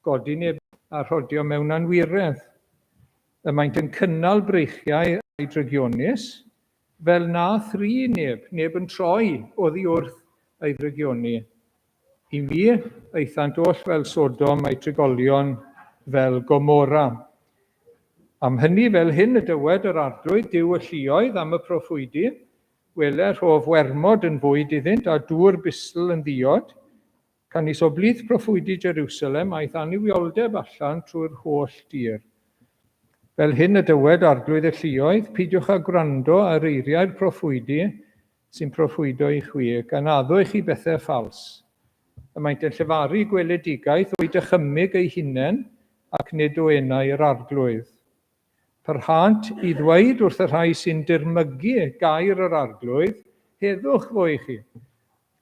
godi neb a rhodio mewn anwiredd. Y maent yn cynnal breichiau eu drygionus, fel na thri neb, neb yn troi oddi wrth ei ddrygioni. I mi, aethant oll fel Sodom a'i trigolion fel Gomorra. Am hynny, fel hyn y dywed yr Arglwydd, Duw y lluoedd, am y proffwydi, Wele, rhof wermod yn fwyd iddynt, a dŵr bustl yn ddiod. Canys o blith proffwydi Jerusalem aeth annuwioldeb allan trwy'r holl dir. Fel hyn y dywed Arglwydd y lluoedd, Peidiwch â gwrando ar eiriau'r proffwydi sy'n proffwydo i chwi, gan addo i chi bethau ffals. Y maent yn llefaru gweledigaeth o'u dychymyg eu hunain, ac nid o enau yr Arglwydd. Parhânt i ddweud wrth y rhai sy'n dirmygu gair yr Arglwydd, Heddwch fo i chi.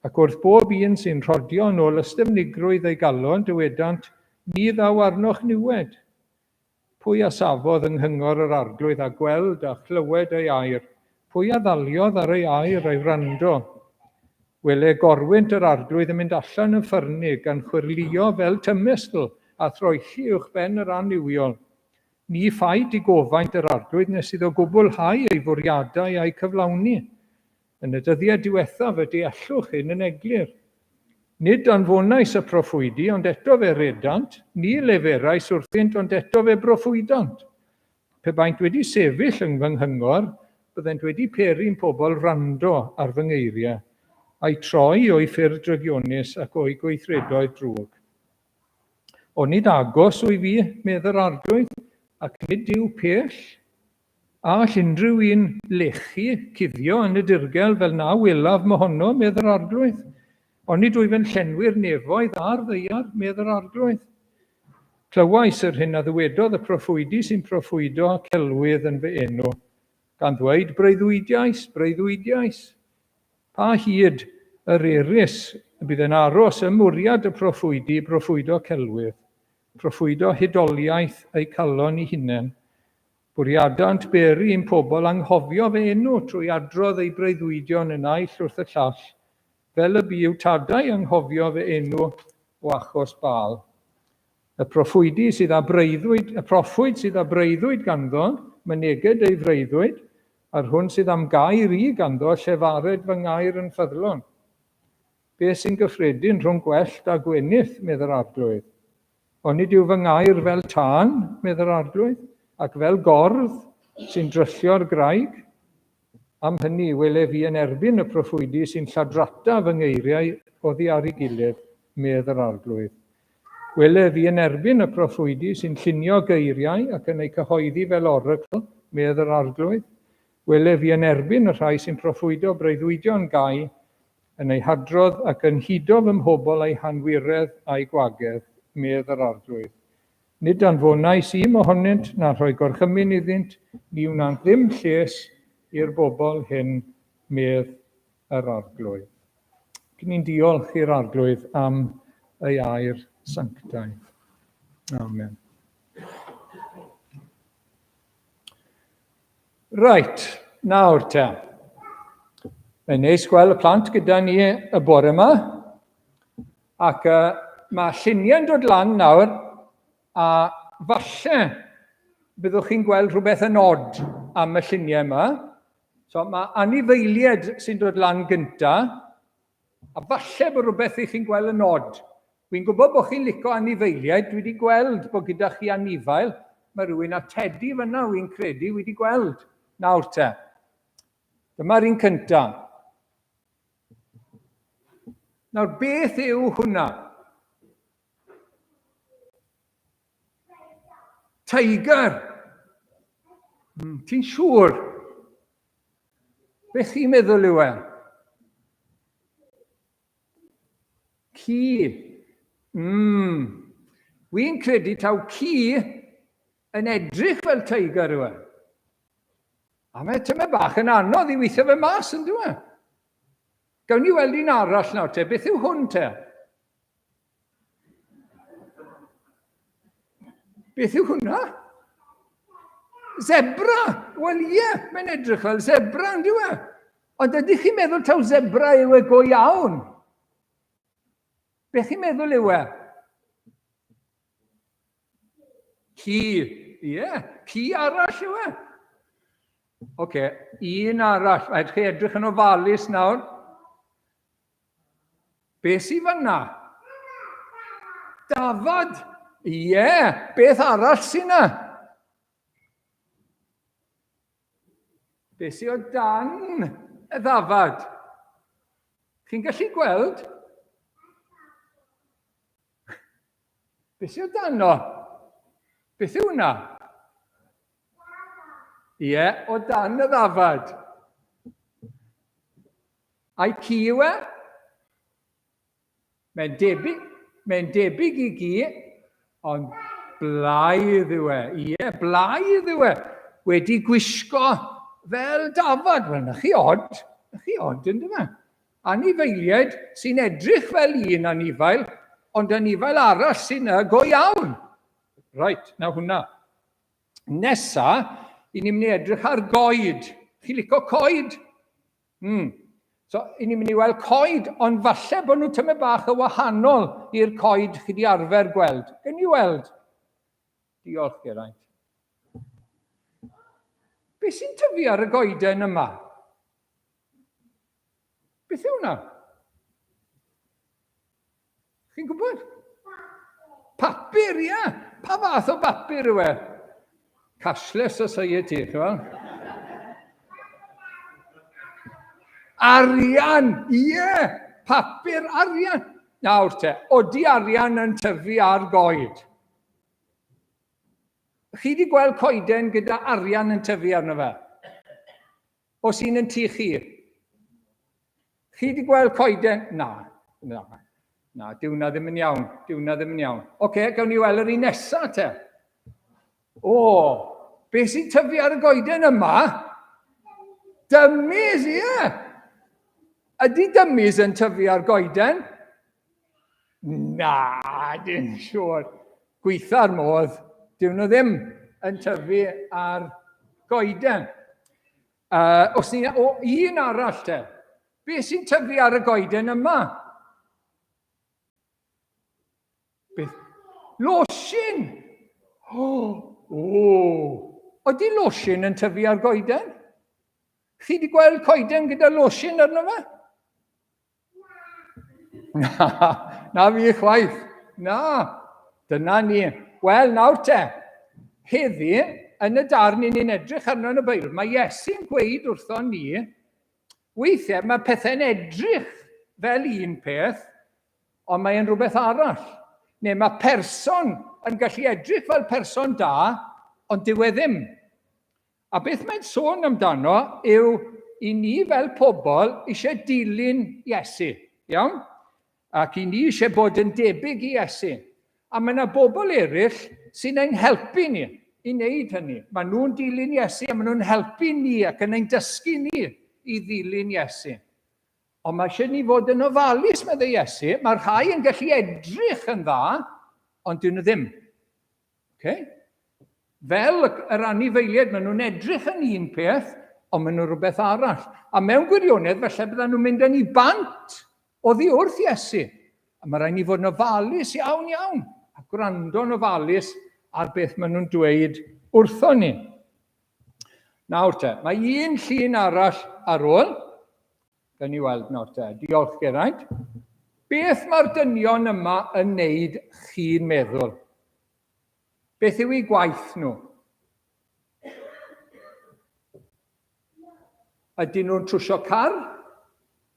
Ac wrth bob un sy'n rhodio yn ôl ystyfnigrwydd ei galon, dywedant, Ni ddaw arnoch niwed. Pwy a safodd yng nghyngor yr Arglwydd a gweld a chlywed ei air? Pwy a ddaliodd ar ei air a'i wrando? Wele gorwynt yr Arglwydd yn mynd allan yn ffyrnig, gan chwyrlïo fel tymestl, a throelli uwchben yr annuwiol. Ni phaid digofaint yr Arglwydd nes iddo gwblhau ei fwriadau a'u cyflawni. Yn y dyddiau diwethaf y deallwch hyn yn eglur. Nid anfonais y proffwydi, ond eto fe redant, ni leferais wrthynt, ond eto fe broffwydant. Pe baent wedi sefyll yng fy nghyngor, byddent wedi peri'n pobl wrando ar fy ngeiriau, a'u troi o'u ffyrdd drygionus ac o'u gweithredoedd drwg. Onid agos wyf fi, medd yr Arglwydd, ac nid yw pell? A all unrhyw un lechu, cuddio yn y dirgel fel na welaf mohono, medd yr Arglwydd? Onid wyf yn llenwi'r nefoedd a'r ddaear, medd yr Arglwydd? Clywais yr hyn a ddywedodd y proffwydi sy'n proffwydo celwydd yn fy enw, gan ddweud, Breuddwydiais, breuddwydiais. Pa hyd yr erys y bydd yn aros ym mwriad y proffwydi i broffwydo celwydd, proffwydo hudoliaeth eu calon eu hunain? Bwriadant beri i'm pobl anghofio fy enw trwy adrodd eu breuddwydion y naill wrth y llall, fel y bu i'w tadau anghofio fy enw o achos Baal. Y proffwydi sydd â breuddwyd, y proffwyd sydd â breuddwyd ganddo, myneged ei freuddwyd, a'r hwn sydd â'm gair i ganddo, llefared fy ngair yn ffyddlon. Beth sy'n gyffredin rhwng gwellt a gwenith, medd yr Arglwydd? Onid yw fy ngair fel tân, medd yr Arglwydd, ac fel gordd sy'n dryllio'r graig? Am hynny, wele fi yn erbyn y proffwydi sy'n lladrata fy ngeiriau oddi ar ei gilydd, medd yr Arglwydd. Wele fi yn erbyn y proffwydi sy'n llunio geiriau ac yn eu cyhoeddi fel oracl, medd yr Arglwydd. Wele fi yn erbyn y rhai sy'n proffwydo breuddwydion gau, yn eu hadrodd ac yn hudo fy mhobl a'u hanwiredd a'u gwagedd, medd yr Arglwydd. Nid anfonais i mohonynt na rhoi gorchymyn iddynt, ni wnânt ddim lles i'r bobl hyn, medd yr Arglwydd. Ac ni'n diolch i'r Arglwydd am ei air sanctaidd. Amen. Reit, nawr te. Mae'n neis gweld y plant gyda ni y bore yma. Ac uh, mae lluniau'n dod lan nawr, a falle byddwch chi'n gweld rhywbeth yn odd am y lluniau yma. So mae anifeiliaid sy'n dod lan gynta, a falle bod rhywbeth i chi'n gweld yn odd. Wi'n gwybod bod chi'n lico anifeiliaid, dwi wedi gweld bod gyda chi anifail, mae rhywun a teddy fyna, wi'n credu, wedi gweld. Nawr te, dyma'r un cynta. Nawr, beth yw hwnna? Tiger! Hmm, ti'n siŵr? Beth chi'n meddwl yw e? Ci. Mm. Wi'n credu taw ci yn edrych fel tiger yw e. A mae tymed bach yn anodd i weithio fe mas, yn dwi? E? Gawn ni weld un arall nawr te. Beth yw hwn te? Beth yw hwnna? Zebra! Wel ie, mae'n edrych fel zebra, yn dyw e? Ond ydych chi'n meddwl taw zebra yw e go iawn? Beth chi'n meddwl yw e? Ci, ie. Yeah. Ci arall yw e. Oce, okay, un arall. Rhaid chi edrych yn ofalus nawr. Be sydd fyna? Dafad. Ie, yeah. Beth arall sy'n na? Be sydd o dan y ddafad? Chi'n gallu gweld? Be sydd o dan o? Beth yw hwnna? Ie, yeah, o dan y ddafad. Ai ci yw e? Mae'n debyg, mae'n debyg i gi, ond blaidd yw e. Ie, blaidd yw e. Wedi gwisgo fel dafad. Wel, na chi od, na chi od, yn dyma. Anifeiliaid sy'n edrych fel un anifail, ond anifail arall sy'n y go iawn. Reit, na hwnna. Nesa, i ni'n mynd i edrych ar goed. Chi'n licio coed? Mm. So, i ni'n mynd i weld coed, ond falle bod nhw tymed bach yn wahanol i'r coed chi wedi arfer gweld. Gen i weld? Diolch, Geraint. Be sy'n tyfu ar y goeden yma? Beth yw hwnna? Chi'n gwybod? Papur, ie. Pa fath o bapur yw e? Cashless Society, chi'n gwybod? Arian, ie. Papur arian. Nawr te, odi arian yn tyfu ar goed? Chi wedi gweld coeden gyda arian yn tyfu arno fe? Oes un yn tŷ chi? Chi wedi gweld coeden? Na, na, na, dyw hwnna ddim yn iawn, dyw hwnna ddim yn iawn. Oce, okay, gawn ni weld yr un nesa te. O, beth sy'n tyfu ar y goeden yma? Dummies, ie! Yeah. Ydy dummies yn tyfu ar goeden? Na, dim siŵr. Gweitha'r modd, dyw nhw ddim yn tyfu ar goeden. Os ni, o, un arall te. Be sy'n tyfu ar y goeden yma? Beth? Losin! O, o. Ydy losin yn tyfu ar goeden? Chi wedi gweld coeden gyda losin arno fe? Na, na fi chwaith. Na, dyna ni. Wel, nawr te, heddi, yn y darn i ni'n edrych arno yn y Beibl, mae Iesu'n gweud wrthon ni, weithiau mae pethau'n edrych fel un peth, ond mae'n rhywbeth arall. Neu mae person yn gallu edrych fel person da, ond dyw e ddim. A beth mae'n sôn amdano yw i ni fel pobl eisiau dilyn Iesu, iawn? Ac i ni eisiau bod yn debyg i Iesu. A mae yna bobl eraill sy'n ein helpu ni i wneud hynny. Maen nhw'n dilyn Iesu a maen nhw'n helpu ni ac yn ein dysgu ni i ddilyn Iesu. Ond mae eisiau ni fod yn ofalus, meddai Iesu. Mae rhai yn gallu edrych yn dda, ond dyn nhw ddim. Okay? Fel yr anifeiliaid, maen nhw'n edrych yn un peth, ond maen nhw'n rhywbeth arall. A mewn gwirionedd, felly byddan nhw'n mynd yn ei bant oddi wrth Iesu. A mae rhaid ni fod yn ofalus iawn iawn, a gwrando'n ofalus ar beth maen nhw'n dweud wrthon ni. Nawr te, mae un llun arall ar ôl. Gawn ni weld nawr te. Diolch Geraint. Beth mae'r dynion yma yn neud chi'n meddwl? Beth yw eu gwaith nhw? Ydyn nhw'n trwsio car?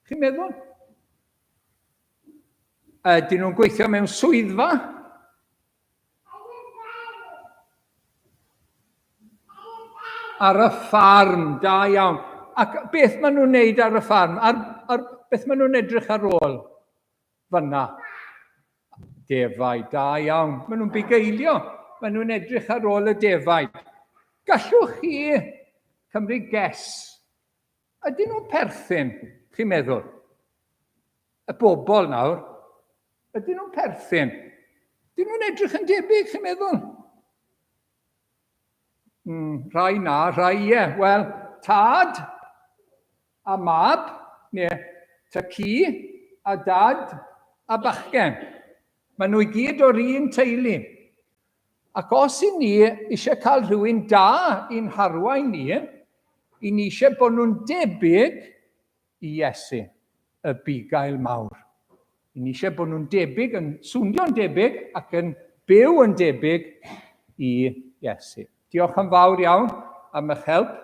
Chi'n meddwl? Ydyn nhw'n gweithio mewn swyddfa? Ar y ffarm, da iawn. Ac beth maen nhw'n neud ar y ffarm? Ar, ar, beth maen nhw'n edrych ar ôl fyna? Defaid, da iawn. Maen nhw'n bugeilio. Maen nhw'n edrych ar ôl y defaid. Gallwch chi cymryd guess? Ydyn nhw'n perthyn, chi'n meddwl? Y bobl nawr, ydyn nhw'n perthyn? Dyn nhw'n edrych yn debyg, chi'n meddwl? Mm, rhai na, rhai ie. Wel, tad a mab, neu ta-cu a dad a bachgen. Maen nhw i gyd o'r un teulu. Ac os i ni eisiau cael rhywun da i'n harwain ni, i ni eisiau bod nhw'n debyg i Iesu, y bugail mawr. I ni eisiau bod nhw'n debyg, yn swnio'n debyg ac yn byw yn debyg i Iesu. Diolch yn fawr iawn am eich help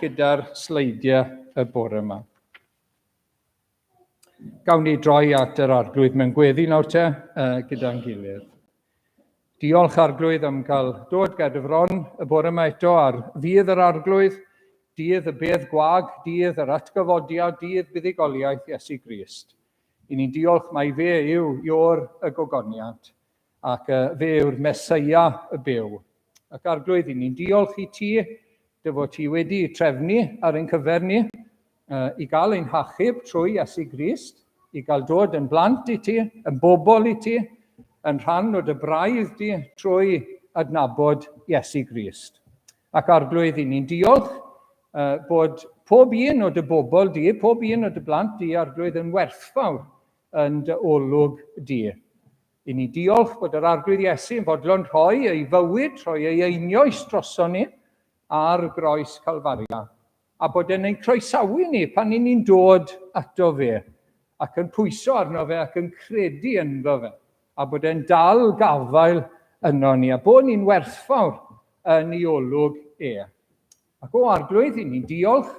gyda'r sleidiau y bore yma. Gawn ni droi at yr Arglwydd mewn gweddi nawr te, gyda'n gilydd. Diolch Arglwydd am gael dod ger dy fron y bore yma eto ar ddydd yr Arglwydd, dydd y bedd gwag, dydd yr atgyfodiad, dydd buddugoliaeth Iesu Grist. I ni'n diolch mai fe yw Ior y gogoniant ac fe yw'r Meseia y byw. Ac Arglwydd, i ni'n diolch i ti, dy fod ti wedi trefnu ar ein cyfer ni, i gael ein hachub trwy Iesu Grist, i gael dod yn blant i ti, yn bobl i ti, yn rhan o dy braidd di trwy adnabod Iesu Grist. Ac Arglwydd, i ni'n diolch bod pob un o dy bobl di, pob un o dy blant di, Arglwydd, yn werthfawr yn dy olwg di. I ni diolch bod yr Arglwydd Iesu yn fodlon rhoi ei fywyd, rhoi ei einioes droson ni ar groes Calfaria, a bod e'n ein croesawu ni pan i ni'n dod ato fe, ac yn pwyso arno fe ac yn credu ynddo fe, a bod e'n dal gafael yno ni, a bod ni'n werthfawr yn ei olwg e. Ac o Arglwydd, i ni'n diolch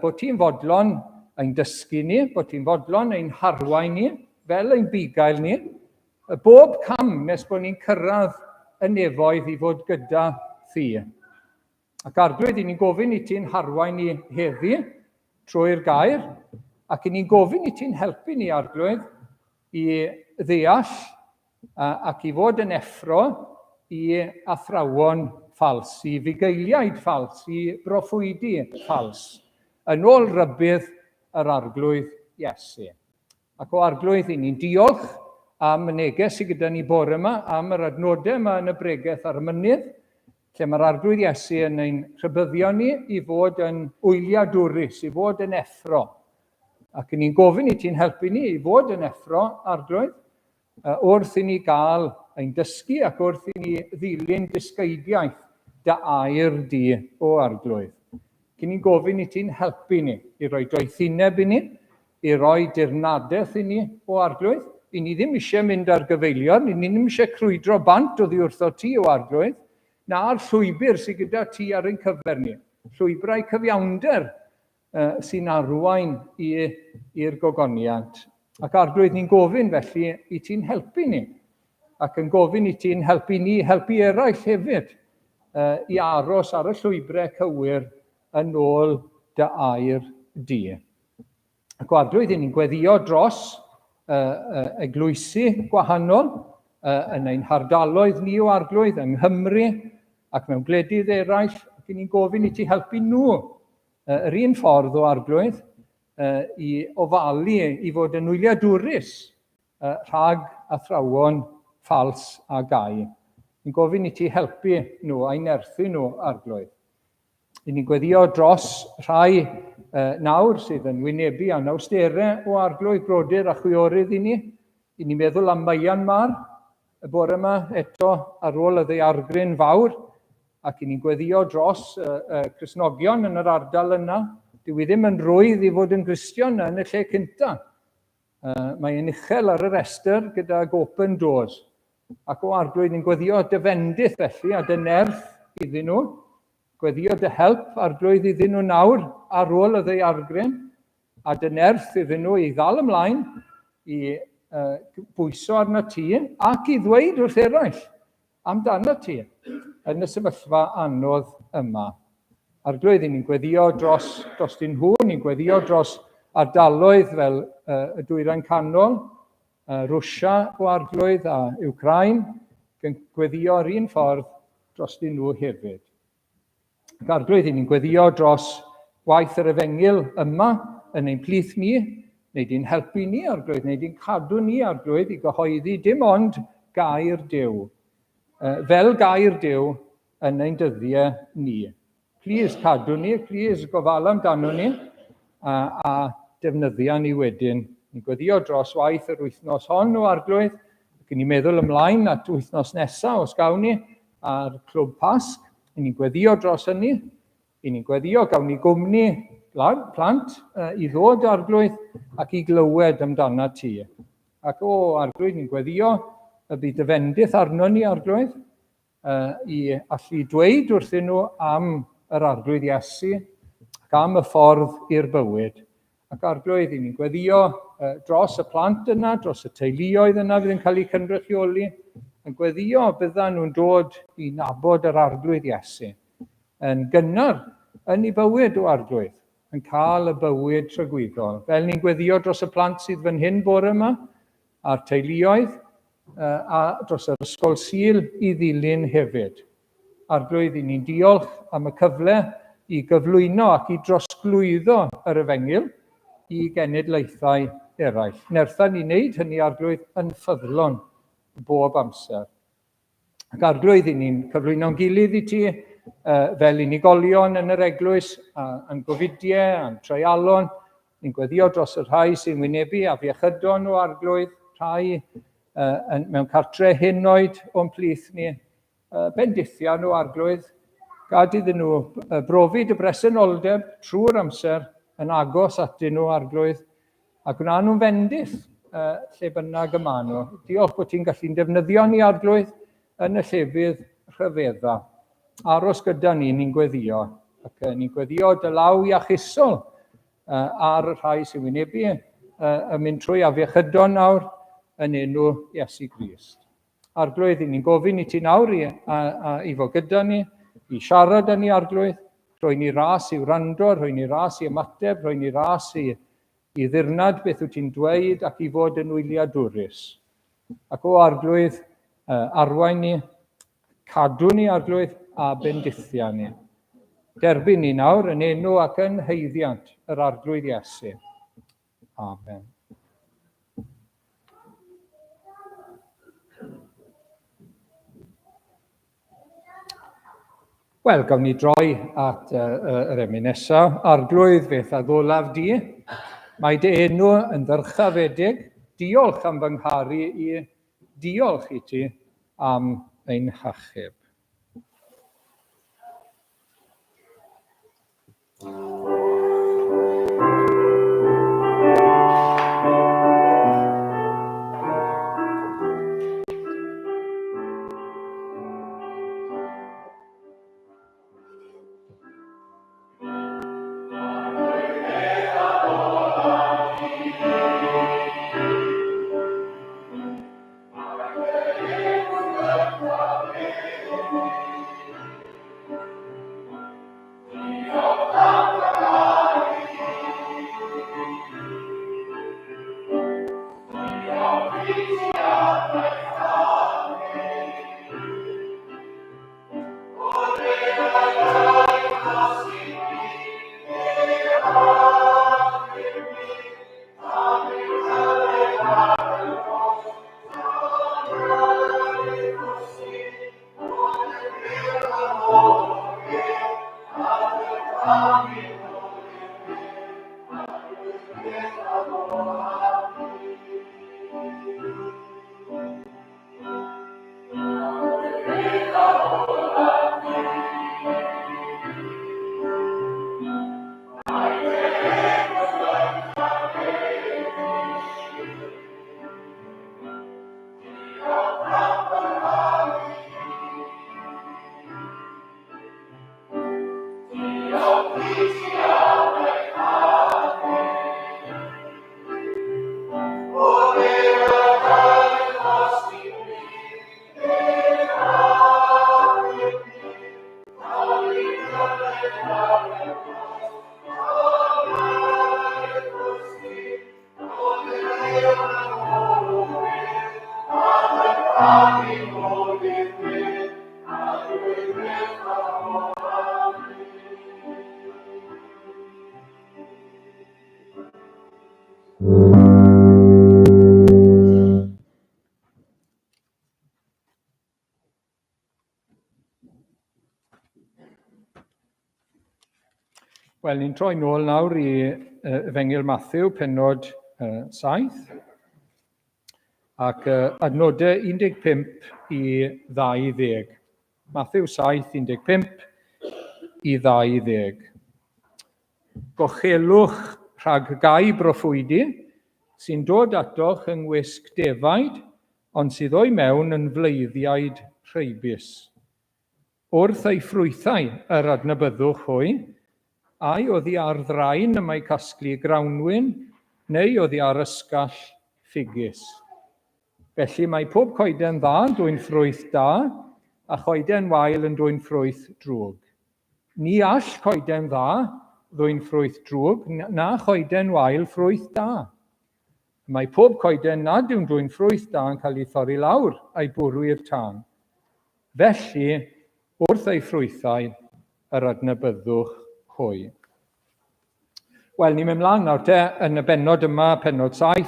bod ti'n fodlon ein dysgu ni, bod ti'n fodlon ein harwain ni, fel ein bugail ni, bob cam nes bod ni'n cyrraedd y nefoedd i fod gyda thi. Ac Arglwydd, i ni'n gofyn i ti'n harwain ni heddi trwy'r gair, ac i ni'n gofyn i ti'n helpu ni, Arglwydd, i ddeall ac i fod yn effro i athrawon ffals, i fugeiliaid ffals, i broffwydi ffals, yn ôl rybudd yr Arglwydd Iesu. Ac o Arglwydd, i ni'n diolch am y neges sydd gyda ni bore yma, am yr adnodau yma yn y bregeth ar y mynydd, lle mae'r Arglwydd Iesu yn ein rhybuddio ni i fod yn wyliadwrus, i fod yn effro. Ac ni'n gofyn i ti'n helpu ni i fod yn effro, Arglwydd, wrth i ni gael ein dysgu ac wrth i ni ddilyn dysgeidiaeth dy air di, o Arglwydd. Cyn ni'n gofyn i ti'n helpu ni, i roi doethineb i ni, i roi dirnadaeth i ni, o Arglwydd. I ni ddim eisiau mynd ar gyfeilion, i ni ddim eisiau crwydro bant oddi wrtho ti, o Arglwydd, na'r llwybr sydd gyda ti ar ein cyfer ni, llwybrau cyfiawnder sy'n arwain i'r gogoniant. Ac Arglwydd, ni'n gofyn felly i ti'n helpu ni, ac yn gofyn i ti'n helpu ni, helpu eraill hefyd, i aros ar y llwybrau cywir yn ôl dy air di. Ac o Arglwydd, ni'n gweddio dros eglwysi gwahanol yn ein hardaloedd ni o Arglwydd, yng Nghymru ac mewn gwledydd eraill, ac ni'n gofyn i ti helpu nhw yr un ffordd o Arglwydd i ofalu i fod yn wyliadwrus rhag athrawon ffals a gau. Ni'n gofyn i ti helpu nhw a'i nerthu nhw, Arglwydd. I ni'n gweddio dros rhai nawr sydd yn wynebu anawsterau o Arglwydd brodyr a chwiorydd i ni. I ni'n meddwl am Myanmar y bore yma eto ar ôl y ddaeargryn fawr, ac i ni'n gweddio dros y, y Cristnogion yn yr ardal yna. Dyw i ddim yn rwydd i fod yn Gristion yn y lle cynta. Mae'n uchel ar y restr gydag Open Doors. Ac o Arglwydd, ni'n gweddio dy fendith felly a dy nerth iddyn nhw. Gweddio dy help, Arglwydd, iddyn nhw nawr ar ôl y ddaeargryn a dy nerth iddyn nhw i ddal ymlaen, i bwyso arno ti ac i ddweud wrth eraill amdano ti yn y sefyllfa anodd yma. Arglwydd, ni'n gweddio dros, dros dyn nhw, ni'n gweddio dros ardaloedd fel y Dwyrain Canol, Rwsia o Arglwydd a Wcráin, gweddio yr un ffordd dros dyn nhw hefyd. Ac Arglwydd, i ni'n gweddio dros waith yr efengyl yma yn ein plith ni, neu di'n helpu ni, Arglwydd, neu di'n cadw ni, Arglwydd, i gyhoeddi dim ond gair Duw, fel gair Duw yn ein dyddiau ni. Please cadw ni, please gofala amdano ni, a, a defnyddia ni wedyn. Ni'n gweddio dros waith yr wythnos hon o Arglwydd, ac ni'n meddwl ymlaen at wythnos nesaf, os gawn ni, a'r Clwb Pasg. I ni'n gweddio dros hynny. I ni'n gweddio gawn ni gwmni plant i ddod, Arglwydd, ac i glywed amdana ti. Ac o, Arglwydd, ni'n gweddio y bydd dy fendith arno ni, Arglwydd, i allu dweud wrthyn nhw am yr Arglwydd Iesu ac am y ffordd i'r bywyd. Ac Arglwydd, i ni'n gweddio dros y plant yna, dros y teuluoedd yna fydd yn cael eu cynrychioli, yn gweddio byddan nhw'n dod i nabod yr Arglwydd Iesu yn gynnar yn ei bywyd o Arglwydd, yn cael y bywyd tragwyddol. Fel ni'n gweddio dros y plant sydd fan hyn bore yma, a'r teuluoedd, a dros yr ysgol Sul i ddilyn hefyd. Arglwydd, i ni'n diolch am y cyfle i gyflwyno ac i drosglwyddo yr efengyl i genedlaethau eraill. Nertha ni wneud hynny, Arglwydd, yn ffyddlon bob amser. Ac Arglwydd, i ni'n cyflwyno'n gilydd i ti fel unigolion yn yr eglwys, a'n gofidiau, a'n treialon. Ni'n gweddio dros y rhai sy'n wynebu afiechydon o Arglwydd, rhai yn, mewn cartre henoed o'n plith ni. Bendithia nhw, Arglwydd. Gad iddyn nhw brofi dy bresenoldeb trwy'r amser yn agos atyn nhw, Arglwydd. A gwna nhw'n fendith lle bynnag y maen nhw. Diolch bod ti'n gallu'n defnyddio ni, Arglwydd, yn y llefydd rhyfedda. Aros gyda ni, ni'n gweddio. Ac ni'n gweddio dy law iachusol ar y rhai sy'n wynebu yn mynd trwy afiechydon nawr yn enw Iesu Grist. Arglwydd, i ni'n gofyn i ti nawr i, a, a, i fod gyda ni, i siarad â ni, Arglwydd, rhoi ni ras i wrando, rhoi ni ras i ymateb, rhoi ni ras i, i ddirnad beth wyt ti'n dweud ac i fod yn wyliadwrus. Ac o Arglwydd, arwain ni, cadw ni, Arglwydd, a bendithia ni. Derbyn ni nawr yn enw ac yn haeddiant yr Arglwydd Iesu. Amen. Wel, gawn ni droi at yr emyn nesaf. Arglwydd, beth addolaf di? Mae dy enw yn ddyrchafedig. Diolch am fy ngharu i. Diolch i ti am ein hachub. Wel, ni'n troi nôl nawr i Efengyl Matthew, penod 7, ac adnodau 15 i 20. Mathew 7, 15 i 20. Gochelwch rhag gau broffwydi sy'n dod atoch yng ngwisg defaid, ond sydd o'i mewn yn fleiddiaid rheibus. Wrth eu ffrwythau yr adnabyddwch hwy, ai oddi ar ddrain y mae casglu grawnwin, neu oddi ar ysgall ffigys. Felly mae pob coeden dda yn dwyn ffrwyth da, a choeden wael yn dwyn ffrwyth drwg. Ni all coeden dda ddwyn ffrwyth drwg, na choeden wael ffrwyth da. Mae pob coeden nad yw'n dwyn ffrwyth da yn cael ei thorri lawr a'i bwrw i'r tân. Felly, wrth eu ffrwythau yr adnabyddwch hwy. Wel, ni'n mynd mlaen nawr te yn y bennod yma, pennod 7,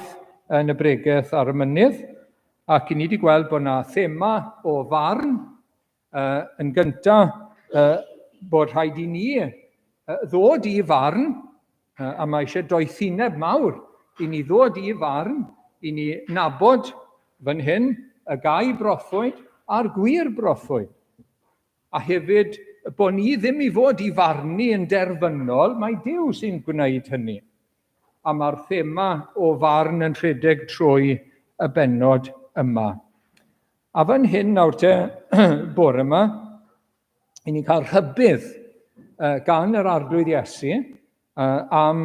yn y bregeth ar y mynydd, ac i ni wedi gweld bod yna thema o farn. Yn gyntaf, bod rhaid i ni ddod i farn, a mae eisiau doethineb mawr i ni ddod i farn, i ni nabod fan hyn y gau broffwyd a'r gwir broffwyd. A hefyd bod ni ddim i fod i farnu yn derfynol, mae Duw sy'n gwneud hynny. A mae'r thema o farn yn rhedeg trwy y bennod yma. A fan hyn nawr te, bore yma, i ni'n cael rhybudd gan yr Arglwydd Iesu am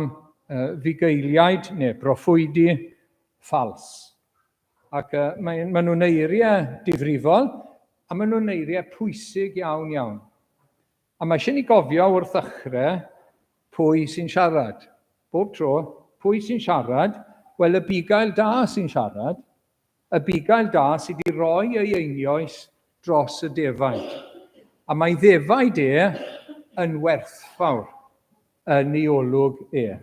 fugeiliaid neu broffwydi ffals. Ac mae, maen nhw'n eiriau difrifol a maen nhw'n eiriau pwysig iawn iawn. A mae eisiau ni gofio wrth ddechrau pwy sy'n siarad. Bob tro, pwy sy'n siarad? Wel, y bugail da sy'n siarad. Y bugail da sydd wedi rhoi ei einioes dros y defaid. A mae ddefaid e yn werthfawr yn ei olwg e.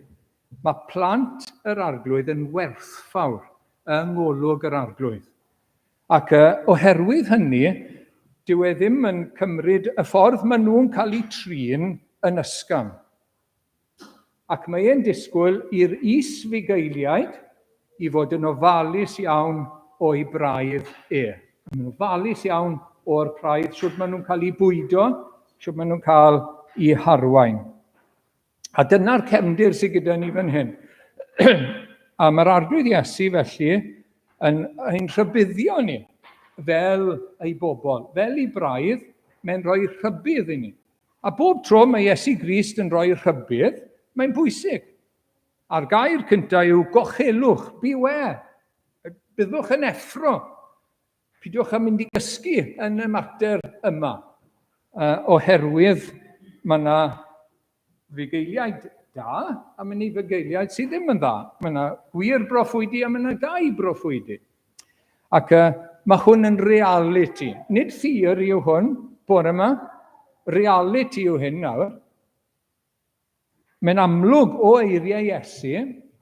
Mae plant yr Arglwydd yn werthfawr yng ngolwg yr Arglwydd. Ac oherwydd hynny, dyw e ddim yn cymryd y ffordd maen nhw'n cael eu trin yn ysgafn. Ac mae e'n disgwyl i'r is-fugeiliaid i fod yn ofalus iawn o'i braidd e. Yn ofalus iawn o'r praidd, shwt maen nhw'n cael eu bwydo, shwt maen nhw'n cael eu harwain. A dyna'r cefndir sydd gyda ni fan hyn. A mae'r Arglwydd Iesu felly yn ein rhybuddio ni fel ei bobl, fel ei braidd, mae'n rhoi rhybudd i ni. A bob tro mae Iesu Grist yn rhoi rhybudd, mae'n bwysig. A'r gair cyntaf yw gochelwch, beware. Byddwch yn effro. Pidiwch â mynd i gysgu yn y mater yma, oherwydd mae yna fugeiliaid da a mae yna fugeiliaid sydd ddim yn dda. Mae yna gwir broffwydi a mae yna gau broffwydi. Ac uh, mae hwn yn reality. Nid theori yw hwn, bore yma. Reality yw hyn nawr. Mae'n amlwg o eiriau Iesu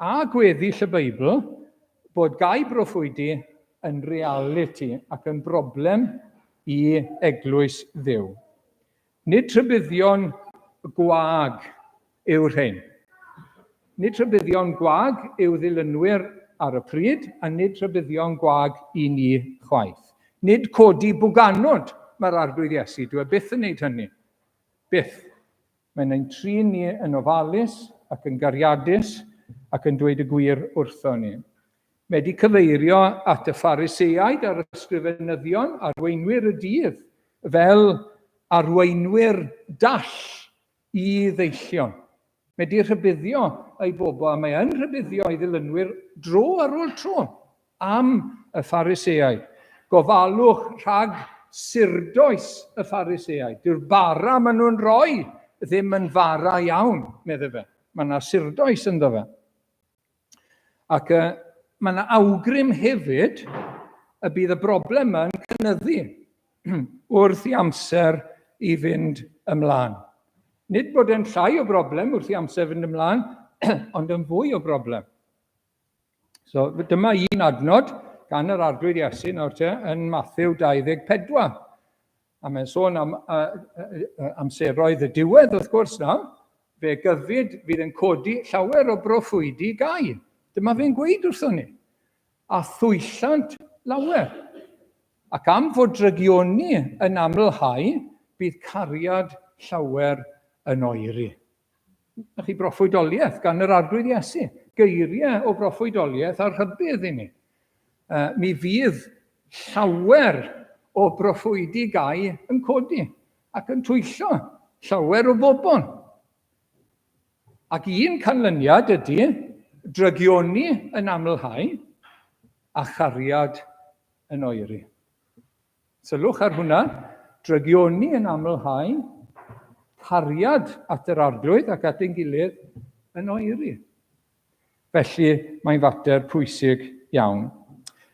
a gweddill y Beibl bod gau broffwydi yn reality ac yn broblem i eglwys Dduw. Nid rhybuddion gwag yw'r rhain. Nid rhybuddion gwag i'w ddilynwyr ar y pryd, a nid rhybuddion gwag i ni chwaith. Nid codi bwganod mae'r Arglwydd Iesu, dyw e byth yn wneud hynny. Byth. Mae'n ein trin ni yn ofalus ac yn gariadus ac yn dweud y gwir wrtho ni. Mae wedi cyfeirio at y Phariseaid a'r ysgrifenyddion, arweinwyr y dydd, fel arweinwyr dall i ddeillion. Mae wedi rhybuddio ei bobl, a mae yn rhybuddio ei ddilynwyr dro ar ôl tro am y Phariseaid. Gofalwch rhag surdoes y Phariseaid. Dyw'r bara maen nhw'n rhoi ddim yn fara iawn, medde fe. Mae yna surdoes ynddo fe. Ac uh, mae yna awgrym hefyd y bydd y broblem yma'n cynyddu wrth i amser i fynd ymlaen. Nid bod e'n llai o broblem wrth i amser fynd ymlaen, ond yn fwy o broblem. So dyma un adnod gan yr Arglwydd Iesu nawr te yn Matthew 24. A mae'n sôn am amseroedd y diwedd, wrth gwrs, nawr. Fe gyfyd fydd yn codi llawer o broffwydi gau. Dyma fe'n gweud wrthon ni. A thwyllant lawer. Ac am fod drygioni yn amlhau, bydd cariad llawer yn oeri. Na chi broffwydoliaeth gan yr Arglwydd Iesu, geiriau o broffwydoliaeth a rhybudd i ni. Mi fydd llawer o broffwydi gau yn codi ac yn twyllo llawer o bobl. Ac un canlyniad ydy drygioni yn amlhau a chariad yn oeri. Sylwch ar hwnna, drygioni yn amlhau, cariad at yr Arglwydd ac at ein gilydd yn oeri. Felly, mae'n fater pwysig iawn.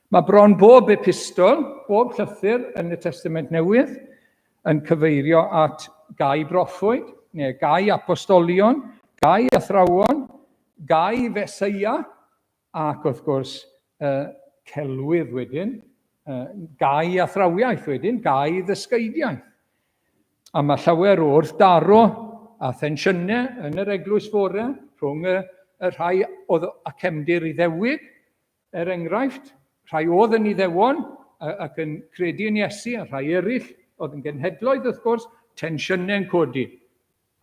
Mae bron bob epistol, bob llythyr yn y Testament Newydd yn cyfeirio at gau broffwyd, neu gau apostolion, gau athrawon, gau feseia, Ac wrth gwrs, y celwydd wedyn, gau athrawiaeth wedyn, gau ddysgeidiaeth. A mae llawer o wrthdaro a thensiynau yn yr eglwys fore rhwng y, y rhai oedd a cefndir Iddewig, er enghraifft, rhai oedd yn Iddewon ac yn credu yn Iesu, a rhai eraill oedd yn genhedloedd wrth gwrs, tensiynau'n codi.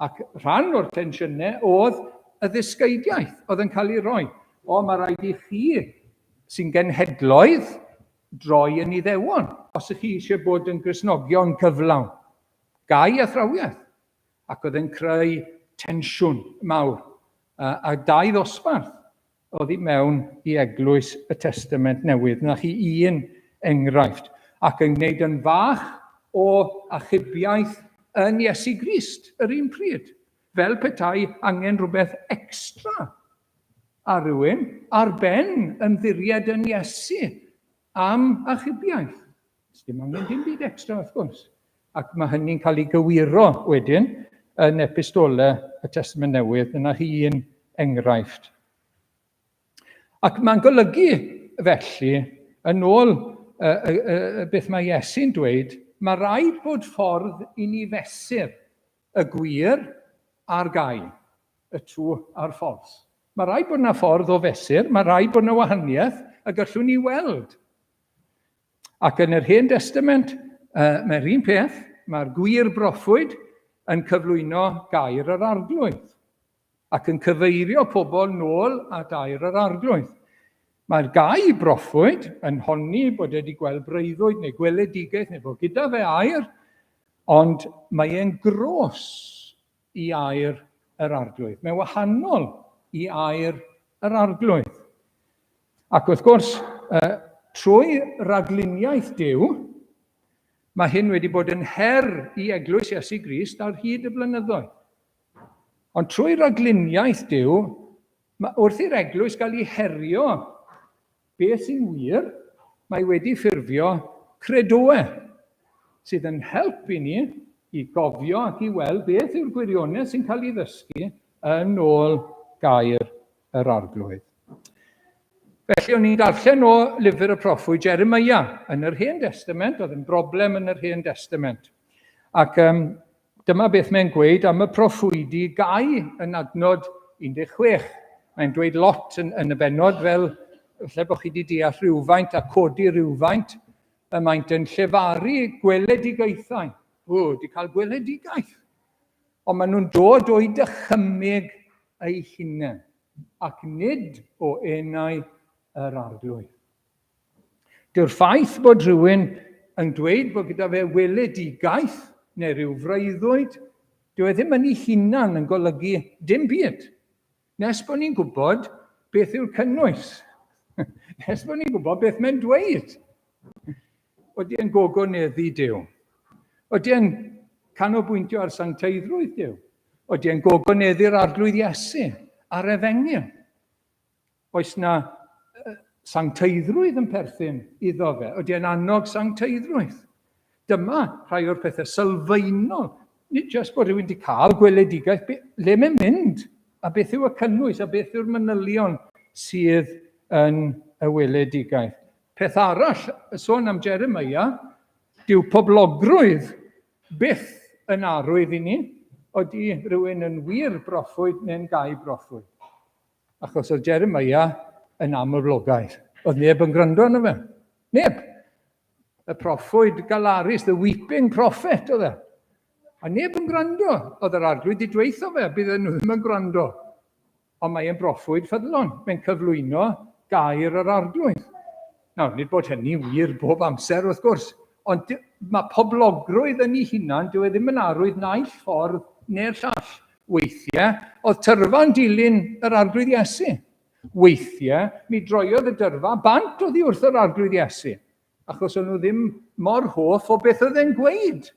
Ac rhan o'r tensiynau oedd y ddysgeidiaeth oedd yn cael ei roi. O, mae rhaid i chi sy'n genhedloedd droi yn Iddewon os ych chi eisiau bod yn Gristnogion cyflawn. Gau athrawiaeth. Ac oedd yn creu tensiwn mawr. A dau ddosbarth oddi mewn i Eglwys y Testament Newydd. Na chi un enghraifft. Ac yn gwneud yn fach o achubiaeth yn Iesu Grist yr un pryd. Fel petai angen rhywbeth extra ar rhywun ar ben ymddiried yn Iesu am achubiaeth. Dim angen dim byd extra, wrth gwrs. Ac mae hynny'n cael ei gywiro wedyn yn epistole y Testament Newydd. Dyna chi un enghraifft. Ac mae'n golygu felly, yn ôl beth mae Iesu'n dweud, mae rhaid bod ffordd i ni fesur y gwir a'r gau, y true a'r false. Mae rhaid bod yna ffordd o fesur, mae rhaid bod yna wahaniaeth y gallwn ni weld. Ac yn yr Hen Destament, uh, mae'r un peth, mae'r gwir broffwyd yn cyflwyno gair yr arglwydd ac yn cyfeirio pobl nôl at air yr arglwydd. Mae'r gau broffwyd yn honni bod wedi gweld breuddwyd neu gweledigaeth neu bod gyda fe air, ond mae e'n gros i air yr arglwydd. Mae'n wahanol i air yr arglwydd. Ac wrth gwrs, trwy ragluniaeth Duw, mae hyn wedi bod yn her i Eglwys Iesu Grist ar hyd y blynyddoedd. Ond trwy ragluniaeth Duw, mae, wrth i'r Eglwys gael ei herio beth sy'n wir, mae wedi ffurfio credoau sydd yn help i ni i gofio ac i weld beth yw'r gwirionedd sy'n cael ei ddysgu yn ôl gair yr Arglwydd. Felly, o'n i'n darllen o lyfr y proffwyd Jeremiah yn yr Hen Destament, oedd yn broblem yn yr Hen Destament. Ac um, dyma beth mae'n gweud am y proffwydi gau yn adnod 16. Mae'n dweud lot yn, yn y benod fel lle bod chi wedi deall rhywfaint a codi rhywfaint, y maent yn llefaru gweledigaethau. O, wedi cael gweledigaeth. Ond maen nhw'n dod o'u dychymyg eu hunain, ac nid o enau yr Arglwydd. Dyw'r ffaith bod rhywun yn dweud bod gyda fe weledigaeth neu rhyw freuddwyd, dyw e ddim yn ei hunan yn golygu dim byd. Nes bod ni'n gwybod beth yw'r cynnwys. Nes bod ni'n gwybod beth mae'n dweud. Ydy e'n gogoneddu Duw? Ydy e'n canolbwyntio ar sancteiddrwydd Duw? Ydy e'n gogoneddu'r Arglwydd Iesu a'r Efengyl? Oes na sancteiddrwydd yn perthyn iddo fe? Ydy e'n annog sancteiddrwydd? Dyma rhai o'r pethau sylfaenol. Nid jyst bod rhywun wedi cael gweledigaeth, le mae'n mynd, a beth yw y cynnwys, a beth yw'r manylion sydd yn y weledigaeth. Peth arall, y sôn am Jeremiah, dyw poblogrwydd byth yn arwydd i ni, oeddi rhywun yn wir broffwyd neu'n gau broffwyd. Achos oedd Jeremiah yn amlblogaidd. Oedd neb yn gwrando arno fe. Neb. Y proffwyd galarus, the weeping prophet oedd e. A neb yn gwrando. Oedd yr arglwydd wedi dweutho fe, bydden nhw ddim yn gwrando. Ond mae e'n broffwyd ffyddlon. Mae'n cyflwyno gair yr arglwydd. Nawr, nid bod hynny wir bob amser, wrth gwrs, ond mae poblogrwydd yn ei hunan, dyw e ddim yn arwydd naill ffordd neu'r llall. Weithiau, oedd tyrfa'n dilyn yr arglwydd Iesu. Weithiau, mi droiodd y dyrfa bant oddi wrth yr arglwydd Iesu, achos o'n nhw ddim mor hoff o beth oedd e'n gweud.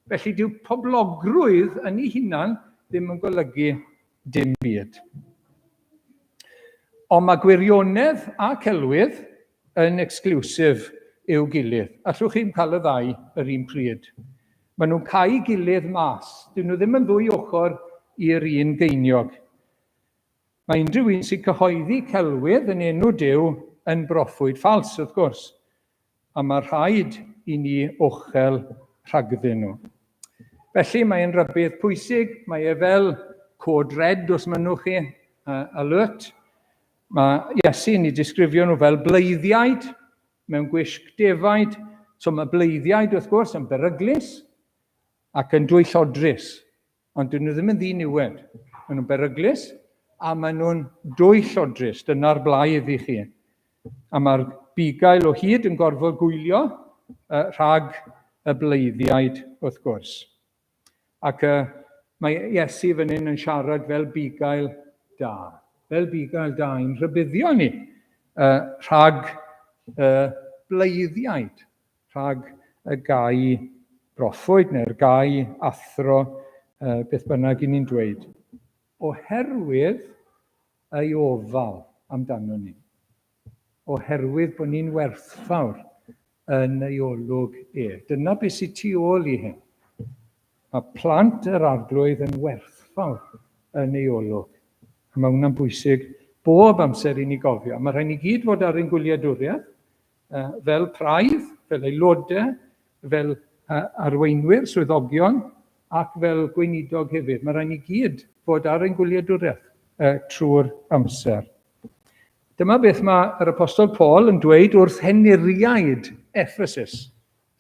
Felly dyw poblogrwydd yn ei hunan ddim yn golygu dim byd. Ond mae gwirionedd a celwydd yn exclusive i'w gilydd. Allwch chi'm cael y ddau yr un pryd. Maen nhw'n cau gilydd mas. Dyn nhw ddim yn ddwy ochr i'r un geiniog. Mae unrhyw un sy'n cyhoeddi celwydd yn enw Duw yn broffwyd ffals, wrth gwrs, a mae rhaid i ni ochel rhagddyn nhw. Felly mae'n rhybudd pwysig, mae e fel cod red os mynnwch chi, alert. Mae Iesu'n ei disgrifio nhw fel bleiddiaid mewn gwisg defaid. So mae bleiddiaid wrth gwrs yn beryglus ac yn dwyllodrus. Ond dyn nhw ddim yn ddiniwed. Maen nhw'n beryglus a maen nhw'n dwyllodrus. Dyna'r blaidd i chi. A mae'r bugail o hyd yn gorfod gwylio rhag y bleiddiaid, wrth gwrs. Ac mae Iesu fan hyn yn siarad fel bugail da. Fel bugail da i'n rhybuddio ni rhag y bleiddiaid. rhag y gau broffwyd neu'r gau athro, beth bynnag i ni'n dweud, oherwydd ei ofal amdano ni, oherwydd bod ni'n werthfawr yn ei olwg e. Dyna beth sydd tu ôl i hyn. Mae plant yr arglwydd yn werthfawr yn ei olwg. A mae hwnna'n bwysig bob amser i ni gofio. Mae rhaid ni gyd fod ar ein gwyliadwriaeth, fel praidd, fel aelodau, fel arweinwyr, swyddogion, ac fel gweinidog hefyd. Mae rhaid ni gyd fod ar ein gwyliadwriaeth trwy'r amser. Dyma beth mae yr Apostol Paul yn dweud wrth henuriaid Ephesus,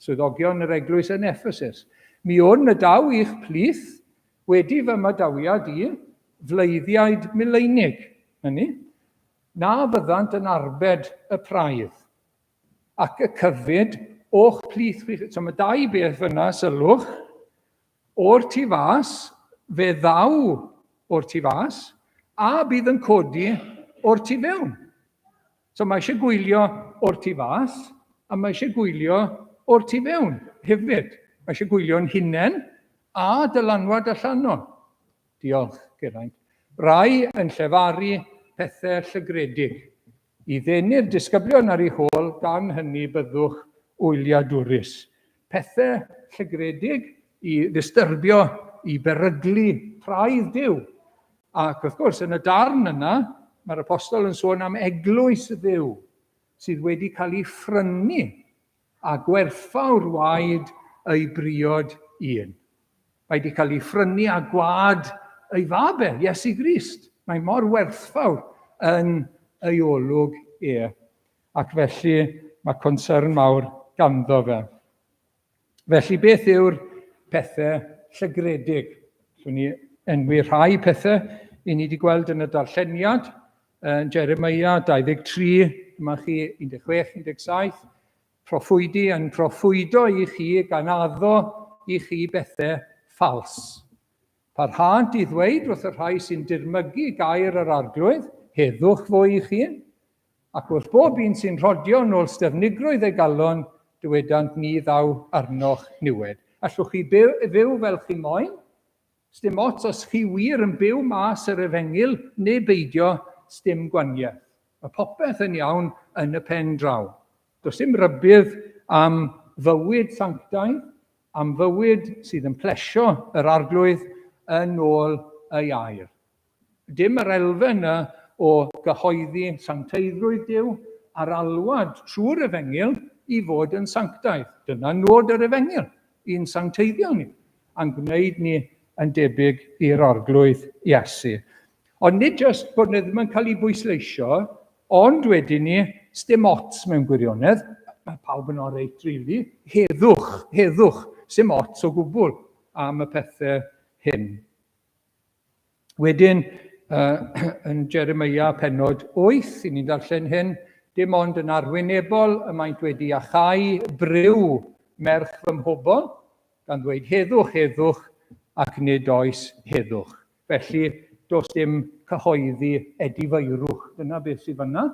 swyddogion yr eglwys yn Ephesus. Mi wn y daw i'ch plith wedi fy madawiad i, fleiddiaid mileinig. Na ni. Na fyddant yn arbed y praidd, ac y cyfyd o'ch plith chwi. So mae dau beth fyna, sylwch. O'r tu fas, fe ddaw o'r tu fas, a bydd yn codi o'r tu fewn. So mae eisiau gwylio o'r tu fas, a mae eisiau gwylio o'r tu fewn hefyd. Mae eisiau gwylio'n hunain a dylanwad allanol. Diolch, Geraint. Rai yn llefaru pethau llygredig. I ddenu'r disgyblion ar eu hôl, gan hynny byddwch wyliadwrus. Pethau llygredig i ddistyrbio, i beryglu praidd Duw. Ac wrth gwrs, yn y darn yna, mae'r apostol yn sôn am eglwys Dduw sydd wedi cael ei phrynu a gwerthfawr waed ei briod un. Mae wedi cael ei phrynu â gwad ei fab e, Iesu Grist. Mae mor werthfawr yn ei olwg e. Ac felly mae concern mawr ganddo fe. Felly beth yw'r pethau llygredig? Allwn ni enwi rhai pethau i ni wedi gweld yn y darlleniad. Yn Jeremiah 23, dyma chi 16, 17, proffwydi yn proffwydo i chi gan addo i chi bethau ffals. Parhânt i ddweud wrth y rhai sy'n dirmygu gair yr arglwydd, heddwch fo i chi, ac wrth bob un sy'n rhodio nôl styfnigrwydd ei galon, dywedant ni ddaw arnoch niwed. Allwch chi byw, fyw fel chi moyn? Sdim ots os chi wir yn byw mas yr efengyl neu beidio, sdim gwaniaeth. Mae popeth yn iawn yn y pen draw. Does dim rhybudd am fywyd sanctaidd, am fywyd sydd yn plesio yr arglwydd yn ôl ei air. Dim yr elfen yna o gyhoeddi sancteiddrwydd Duw a'r alwad trwy'r efengyl i fod yn sanctaidd. Dyna nod yr efengyl, i'n sancteiddio ni, a'n gwneud ni yn debyg i'r Arglwydd Iesu. Ond nid jyst bod nhw ddim yn cael ei bwysleisio, ond wedyn ni, sdim ots mewn gwirionedd. Mae pawb yn oreit, really. Heddwch, heddwch, sim ots o gwbl am y pethau hyn. Wedyn, uh, yn Jeremiah penod 8, i ni'n darllen hyn, dim ond yn arwynebol y maent wedi achau briw merch fy mhobl, gan ddweud heddwch, heddwch, ac nid oes heddwch. Felly, does dim cyhoeddi edifeirwch. Dyna beth sydd fanna.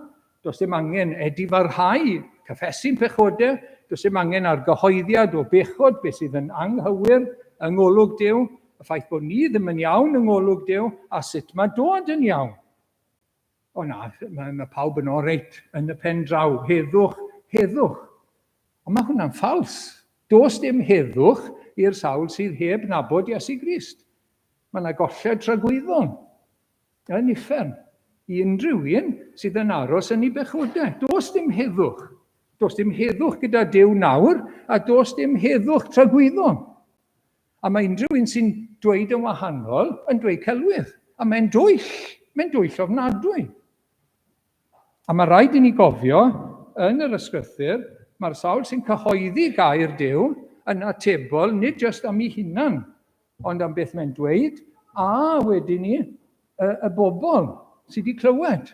Does dim angen edifarhau, cyffesu'n pechodau, does dim angen argyhoeddiad o bechod, beth sydd yn anghywir yng ngolwg Duw, y ffaith bod ni ddim yn iawn yng ngolwg Duw, a sut mae dod yn iawn. O na, mae, mae pawb yn oreit yn y pen draw. Heddwch, heddwch. Ond mae hwnna'n ffals. Does dim heddwch i'r sawl sydd heb nabod Iesu Grist. Mae yna golled tragwyddol yn uffern i unrhyw un sydd yn aros yn ei bechodau. Does dim heddwch. Does dim heddwch gyda Duw nawr, a does dim heddwch tragwyddol. A mae unrhyw un sy'n dweud yn wahanol yn dweud celwydd. A mae'n dwyll. Mae'n dwyll ofnadwy. A mae rhaid i ni gofio, yn yr ysgrythur, mae'r sawl sy'n cyhoeddi gair Duw yn atebol nid jyst am ei hunan, ond am beth mae'n dweud, a wedyn ni, y, y bobl sydd wedi clywed.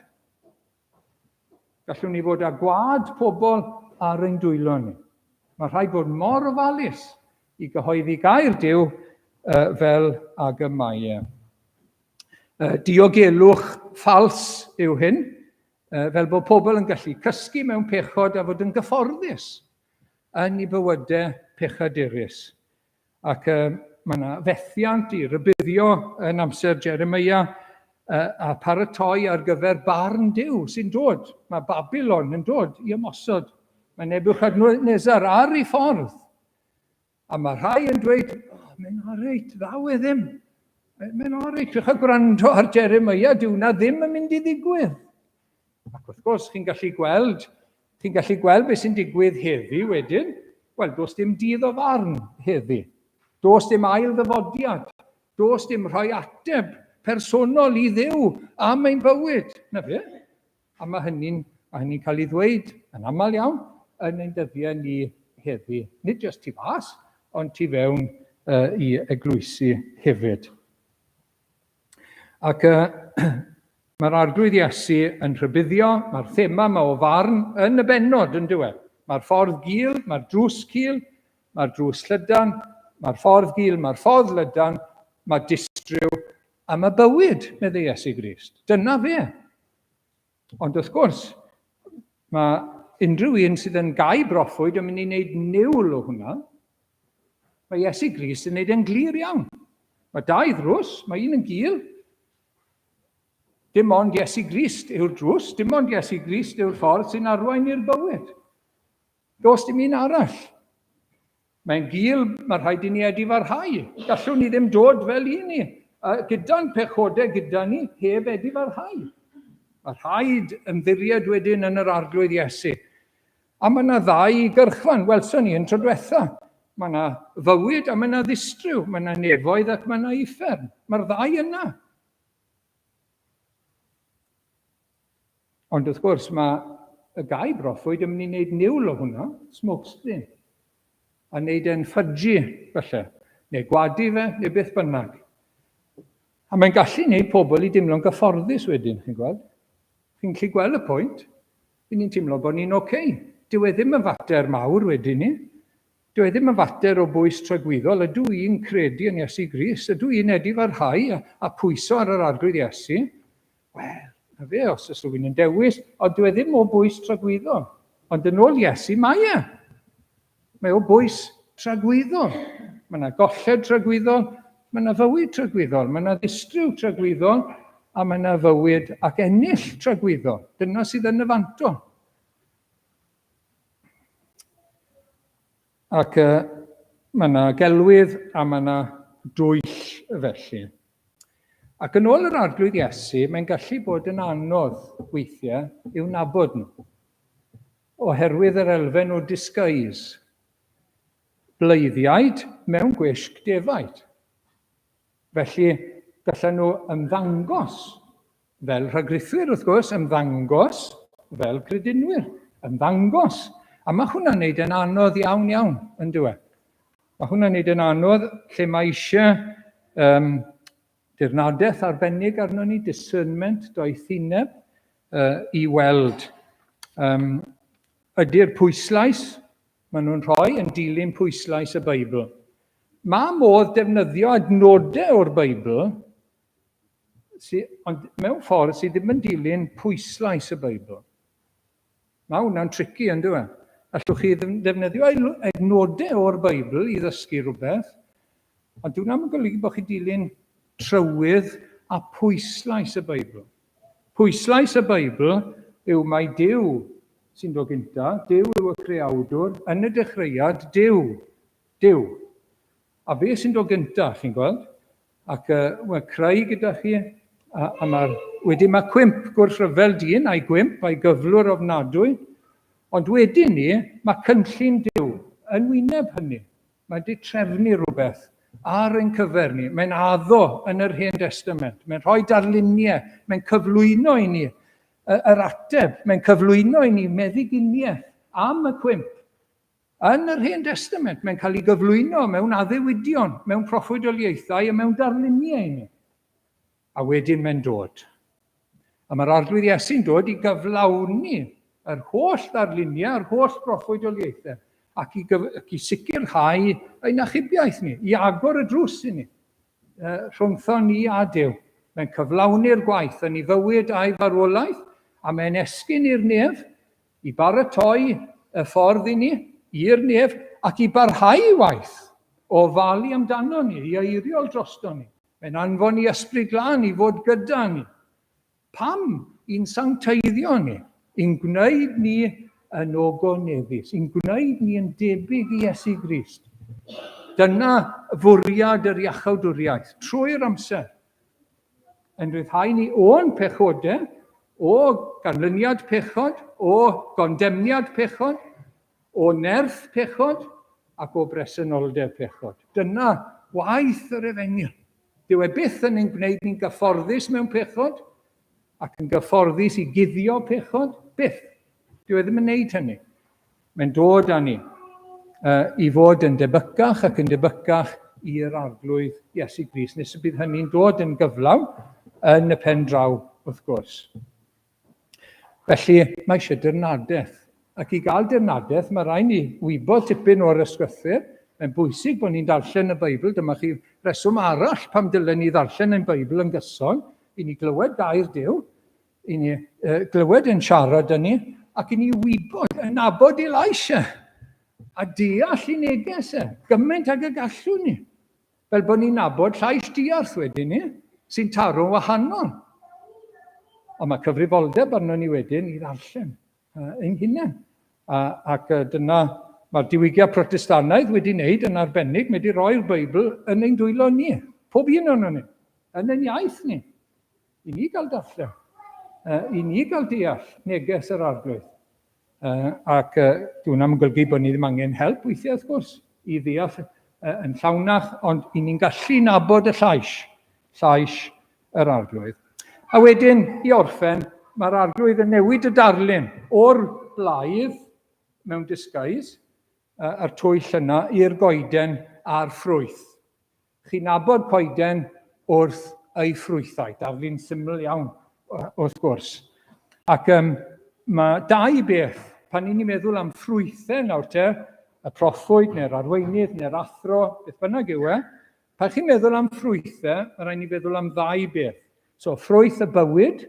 Gallwn ni fod â gwad pobl ar ein dwylo ni. Mae rhaid bod mor ofalus i gyhoeddi gair Duw uh, fel ag y mae e. Uh, diogelwch ffals yw hyn, uh, fel bod pobl yn gallu cysgu mewn pechod a fod yn gyfforddus yn ei bywydau pechadurus. Ac uh, mae yna fethiant i rybuddio yn amser Jeremia uh, a paratoi ar gyfer barn Duw sy'n dod. Mae Babylon yn dod i ymosod. Mae Nebuchadnezzar ar ei ffordd. A mae rhai yn dweud, oh, mae'n oreit, ddaw e ddim. Mae'n oreit, triwch a gwrando ar Jeremia, dyw na ddim yn mynd i ddigwydd. Ac wrth gwrs, chi'n gallu gweld, chi'n gallu gweld beth sy'n digwydd heddi wedyn. Wel, does dim dydd o farn heddi. Does dim ail ddyfodiad. Does dim rhoi ateb personol i Dduw am ein bywyd. Na fe? A mae hynny'n mae hynny cael ei ddweud yn aml iawn yn ein dyddiau ni heddi. Nid jyst tu fas, ond tu fewn uh, i eglwysi hefyd. Ac uh, mae'r Arglwydd Iesu yn rhybuddio, mae'r thema yma o farn yn y bennod yn diwedd. Mae'r ffordd gul, mae'r drws cul, mae'r drws llydan, mae'r ffordd gul, mae'r ffordd lydan, mae distryw a mae bywyd, meddai Iesu Grist. Dyna fe. Ond wrth gwrs, mae unrhyw un sydd yn gau broffwyd yn mynd i wneud niwl o hwnna. Mae Iesu Grist yn wneud e'n glir iawn. Mae dau ddrws, mae un yn gul. Dim ond Iesu Grist yw'r drws, dim ond Iesu Grist yw'r ffordd sy'n arwain i'r bywyd. Does dim un arall. Mae'n gul, mae rhaid i ni edifarhau. Gallwn ni ddim dod fel un ni, gyda'n pechodau gyda ni, heb edifarhau. Mae rhaid ymddiried wedyn yn yr Arglwydd Iesu. A mae yna ddau gyrchfan, welson ni yn tro diwetha. Mae yna fywyd a mae yna ddistryw, mae yna nefoedd ac mae yna uffern. Mae'r ddau yna. Ond wrth gwrs, mae y gau broffwyd yn mynd i wneud niwl o hwnna, smoke screen, a wneud e'n ffydgi, falle, neu gwadu fe, neu beth bynnag. A mae'n gallu gwneud pobl i dimlo'n gyfforddus wedyn, chi'n gweld? Chi'n gallu gweld y pwynt? Ry'n ni'n teimlo bod ni'n ok. Dyw e ddim yn fater mawr wedyn ni. Dyw e ddim yn fater o bwys tragwyddol. Ydw i'n credu yn Iesu Grist? Ydw i'n edifarhau a, a pwyso ar yr Arglwydd Iesu? Wel, na fe, os oes rhywun yn dewis, ond dyw e ddim o bwys tragwyddol. Ond yn ôl Iesu, mae e. Mae o bwys tragwyddol. Mae yna golled tragwyddol, mae yna fywyd tragwyddol, mae yna ddistryw tragwyddol, a mae yna fywyd ac ennill tragwyddol. Dyna sydd yn y fanto. Ac uh, mae yna gelwydd a mae yna dwyll felly. Ac yn ôl yr Arglwydd Iesu, mae'n gallu bod yn anodd weithiau i'w nabod nhw. Oherwydd yr elfen o disguise. Bleiddiaid mewn gwisg defaid. Felly, gallan nhw ymddangos fel rhagrithwyr, wrth gwrs, ymddangos fel credinwyr, ymddangos. A mae hwnna'n neud yn anodd iawn iawn, yn dyw e? Mae hwnna'n neud yn anodd lle mae eisiau dirnadaeth arbennig arno ni, discernment, doethineb, i weld ydy'r pwyslais maen nhw'n rhoi yn dilyn pwyslais y Beibl. Mae modd defnyddio adnodau o'r Beibl, sy, ond mewn ffordd sydd ddim yn dilyn pwyslais y Beibl. Mae hwnna'n tricky, yn dyw e? Allwch chi ddefnyddio adnodau o'r Beibl i ddysgu rhywbeth, ond dyw hwnna'm yn golygu bod chi'n dilyn trywydd a pwyslais y Beibl. Pwyslais y Beibl yw mai Duw sy'n dod gynta, Duw yw y creawdwr, yn y dechreuad, Duw, Duw. A fe sy'n dod gynta, chi'n gweld? Ac mae creu gyda chi, a mae'r, wedyn mae cwymp gwrthryfel dyn a'i gwymp a'i gyflwr ofnadwy, ond wedyn ni, mae cynllun Duw yn wyneb hynny. Mae wedi trefnu rhywbeth ar ein cyfer ni. Mae'n addo yn yr Hen Destament. Mae'n rhoi darluniau. Mae'n cyflwyno i ni yr ateb. Mae'n cyflwyno i ni meddyginiaeth am y cwymp. Yn yr Hen Destament, mae'n cael ei gyflwyno mewn addewidion, mewn proffwydoliaethau a mewn darluniau i ni. A wedyn mae'n dod. A mae'r Arglwydd Iesu'n dod i gyflawni yr holl ddarluniau, yr holl broffwydoliaethau, ac i, ac i sicrhau ein achubiaeth ni, i agor y drws i ni, rhwngtho ni a Duw. Mae'n cyflawni'r gwaith yn ei fywyd a'i farwolaeth, a mae'n esgyn i'r nef i baratoi y ffordd i ni i'r nef ac i barhau i waith o ofalu amdano ni, i eiriol drosto ni. Mae'n anfon i Ysbryd Glân i fod gyda ni. Pam? I'n sancteiddio ni, i'n gwneud ni yn ogoneddus, i'n gwneud ni yn debyg i Iesu Grist. Dyna fwriad yr iachawdwriaeth, trwy'r amser. Yn rhyddhau ni o'n pechodau, o ganlyniad pechod, o gondemniad pechod, O nerth pechod ac o bresenoldeb pechod. Dyna waith yr efengyl. Dyw e byth yn ein gwneud ni'n gyfforddus mewn pechod ac yn gyfforddus i guddio pechod. Byth. Dyw e ddim yn gwneud hynny. Mae'n dod â ni i fod yn debycach ac yn debycach i'r Arglwydd Iesu Grist, nes y bydd hynny'n dod yn gyflawn yn y pen draw, wrth gwrs. Felly, mae eisiau dirnadaeth. Ac i gael dirnadaeth, mae rhaid ni wybod tipyn o'r ysgrythur. Mae'n bwysig bod ni'n darllen y Beibl. Dyma chi reswm arall pam dylen ni ddarllen ein Beibl yn gyson, i ni glywed gair Duw, i ni glywed yn siarad â ni, ac i ni wybod, yn nabod ei lais e, a deall ei neges e, gymaint ag y gallwn ni. Fel bod ni'n nabod llais diarth wedyn ni, sy'n taro'n wahanol. Ond mae cyfrifoldeb arno ni wedyn i ddarllen ein hunain. Ac dyna mae'r diwygiad Protestannaidd wedi wneud yn arbennig, mae wedi rhoi'r Beibl yn ein dwylo ni, pob un o'n ni, yn ein iaith ni, i ni gael darllen, i ni gael deall neges yr Arglwydd. Ac dyw hwnna'n golygu bod ni ddim angen help weithiau, wrth gwrs, i ddeall yn llawnach, ond i ni'n gallu nabod y llais, llais yr Arglwydd. A wedyn, i orffen, mae'r Arglwydd yn newid y darlun o'r blaidd mewn disguise, a'r twyll yna, i'r goeden a'r ffrwyth. Chi'n nabod coeden wrth ei ffrwythau. Darlun syml iawn, wrth gwrs. Ac mae dau beth, pan ni'n meddwl am ffrwythau nawr te, y proffwyd neu'r arweinydd neu'r athro, beth bynnag yw e, pan chi'n meddwl am ffrwythau, mae rhaid ni feddwl am ddau beth. So, ffrwyth y bywyd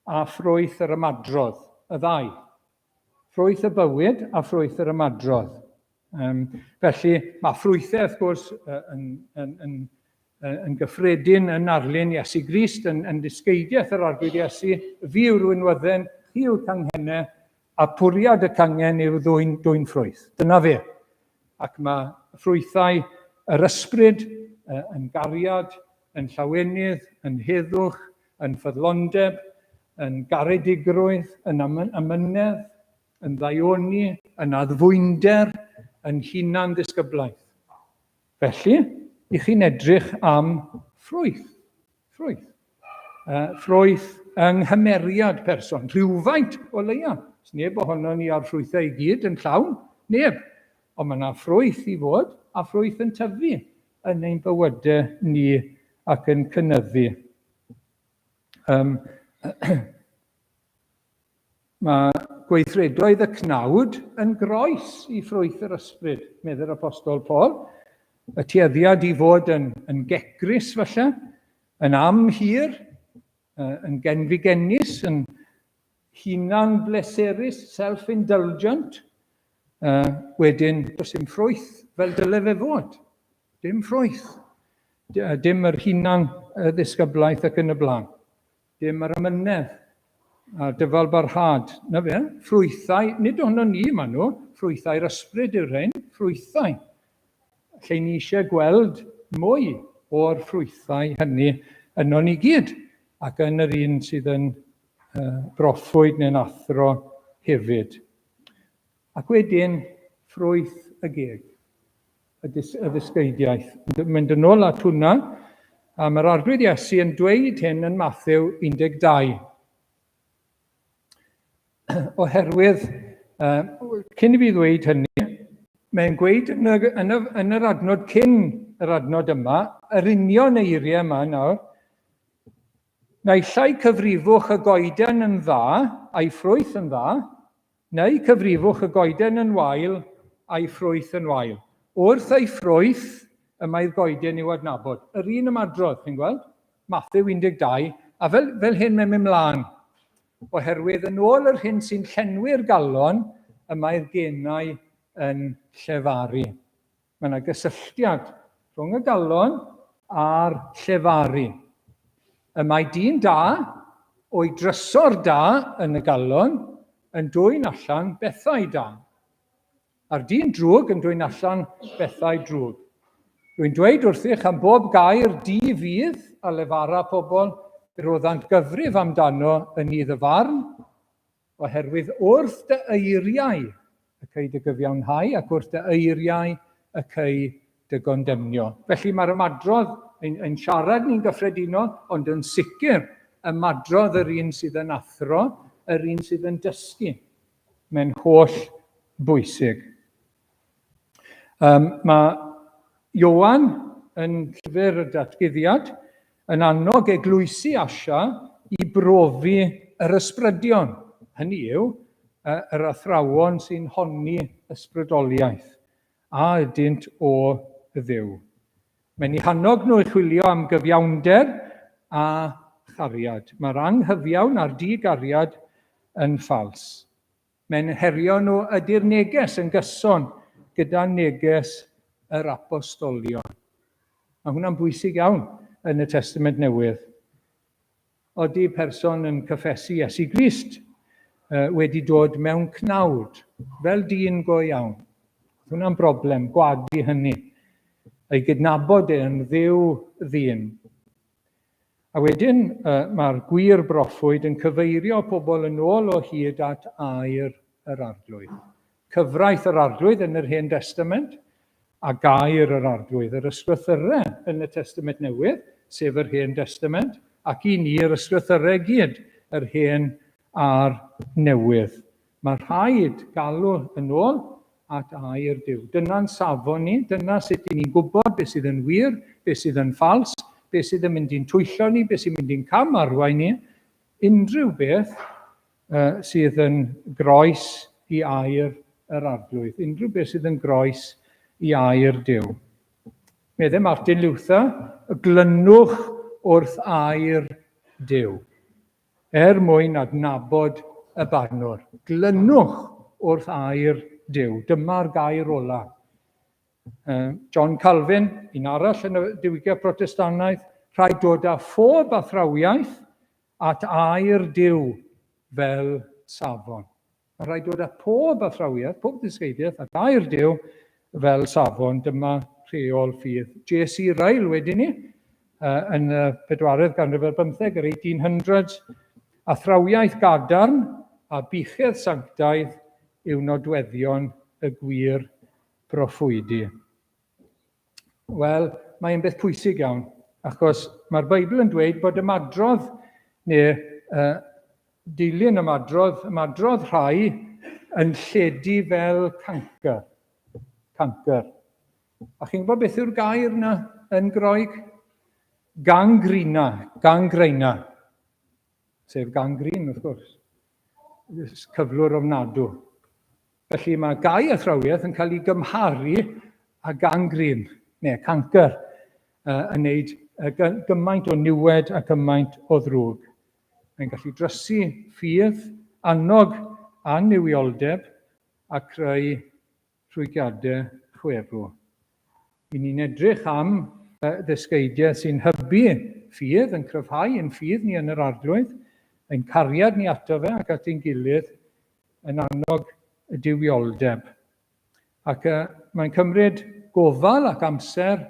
a ffrwyth yr ymadrodd, y ddau. Ffrwyth y bywyd a ffrwyth yr ymadrodd. Felly, mae ffrwythau, wrth gwrs, yn, yn, yn, yn gyffredin yn arlun Iesu Grist, yn, yn ddysgeidiaeth yr Arglwydd Iesu, fi yw'r winwydden, chi yw'r canghennau, a pwriad y cangen yw ddwyn, dwyn ffrwyth. Dyna fe. Ac mae ffrwythau yr ysbryd yn gariad, yn llawenydd, yn heddwch, yn ffyddlondeb, yn garedigrwydd, yn amynedd, yn ddaioni, yn addfwynder, yn hunan-ddisgyblaeth. Felly, i chi'n edrych am ffrwyth, ffrwyth, ffrwyth yng nghymeriad person, rhywfaint o leia. Os neb ohono ni â'r ffrwythau i gyd yn llawn, neb. Ond mae yna ffrwyth i fod, a ffrwyth yn tyfu yn ein bywydau ni ac yn cynyddu. Um, mae gweithredoedd y cnawd yn groes i ffrwyth yr ysbryd, meddai'r apostol Paul. Y tueddiad i fod yn, yn gecrus falle, yn amhir, yn genfigennus, yn hunan bleserus, self-indulgent. Wedyn, does dim ffrwyth fel dyle fe fod. Dim ffrwyth. Dim yr hunan ddisgyblaeth ac yn y blaen. Dim yr amynedd a'r dyfalbarhad. Na fe, ffrwythau, nid ohono ni maen nhw, ffrwythau'r ysbryd yw'r rhain, ffrwythau. Lle ni eisiau gweld mwy o'r ffrwythau hynny yno ni gyd, ac yn yr un sydd yn uh, broffwyd neu'n athro hefyd. Ac wedyn, ffrwyth y geg, y, dis, y ddysgeidiaeth. Mynd yn ôl at hwnna, a mae'r Arglwydd Iesu yn dweud hyn yn Mathew 12. Oherwydd, uh, cyn i fi ddweud hynny, mae'n gweud yn, y, yn, y, yn yr adnod cyn yr adnod yma, yr union eiriau yma nawr, naill ai cyfrifwch y goeden yn dda, a'i ffrwyth yn dda, Neu cyfrifwch y goeden yn wael a'i ffrwyth yn wael. Wrth ei ffrwyth y mae'r goeden i'w adnabod. Yr un ymadrodd, chi'n gweld? Mathew 12, a fel, fel hyn mae'n mynd mlaen. Oherwydd yn ôl yr hyn sy'n llenwi'r galon, y mae'r genau yn llefaru. Mae yna gysylltiad rhwng y galon a'r llefaru. Y mae dyn da, o'i drysor da yn y galon, yn dwyn allan bethau da. A'r dyn drwg yn dwyn allan bethau drwg. Rwy'n dweud wrthych am bob gair di fydd a lefara pobl, roddant gyfrif amdano yn nydd y farn, Oherwydd wrth dy eiriau y cei dy gyfiawnhau, ac wrth dy eiriau y cei dy gondemnio. Felly mae'r ymadrodd ein, ein siarad ni'n gyffredinol, ond yn sicr ymadrodd yr un sydd yn athro, yr un sydd yn dysgu. Mae'n holl bwysig. Um, mae Ioan yn llyfr y datguddiad yn annog eglwysi Asia i brofi yr ysbrydion, hynny yw, yr athrawon sy'n honni ysbrydoliaeth, a ydynt o Dduw. Mae'n eu hannog nhw i chwilio am gyfiawnder a chariad. Mae'r anghyfiawn a'r di-gariad yn ffals. Mae'n herio nhw ydy'r neges yn gyson gyda neges yr apostolion. Mae hwnna'n bwysig iawn yn y Testament Newydd. Odi person yn cyffesu Iesu Grist wedi dod mewn cnawd, fel dyn go iawn. Hwnna'n broblem, gwadu hynny. Ei gydnabod e yn ddiw ddyn. A wedyn mae'r gwir broffwyd yn cyfeirio pobl yn ôl o hyd at air yr Arglwydd. Cyfraith yr Arglwydd yn yr Hen Destament a gair yr Arglwydd, yr ysgrythyrau yn y Testament Newydd, sef yr Hen Destament, ac i ni yr ysgrythyrau gyd, yr Hen a'r Newydd. Mae rhaid galw yn ôl at air Duw. Dyna'n safon ni, dyna sut i ni'n gwybod beth sydd yn wir, beth sydd yn ffals, beth sydd yn mynd i'n twyllo ni, beth sy'n mynd i'n cam arwain ni, unrhyw beth uh, sydd yn groes i air yr Arglwydd, unrhyw beth sydd yn groes i air Duw. Meddai Martin Luther, glynwch wrth air Duw. Er mwyn adnabod y barnwr. Glynwch wrth air Duw. Dyma'r gair ola. John Calvin, un arall yn y diwygiad Protestannaidd, rhaid dod â phob athrawiaeth at air Duw fel safon. Mae rhaid dod â phob athrawiaeth, pob dysgeidiaeth at air Duw fel safon. Dyma rheol ffydd. J.C. Ryle wedyn ni, yn y pedwaredd ganrif ar bymtheg, yr 1800s, athrawiaeth gadarn a buchedd sanctaidd yw nodweddion y gwir broffwydi. Wel, mae'n beth pwysig iawn, achos mae'r Beibl yn dweud bod ymadrodd neu uh, Dilyn ymadrodd, ymadrodd rhai yn lledu fel cancr. Cancr. A chi'n gwybod beth yw'r gair yna yn Groeg? Gangrena, gangrena. Sef gangrene, wrth gwrs. Cyflwr ofnadw. Felly mae gau athrawiaeth yn cael ei gymharu â gangrene, neu cancr, yn wneud gymaint o niwed a gymaint o ddrwg. Mae'n gallu drysu ffydd, annog annuwioldeb a creu rhwygiadau chwerw. I ni'n edrych am ddysgeidiaeth sy'n hybu ffydd, yn cryfhau ein ffydd ni yn yr Arglwydd, ein cariad ni ato fe ac at ein gilydd, yn annog y duwioldeb. Ac mae'n cymryd gofal ac amser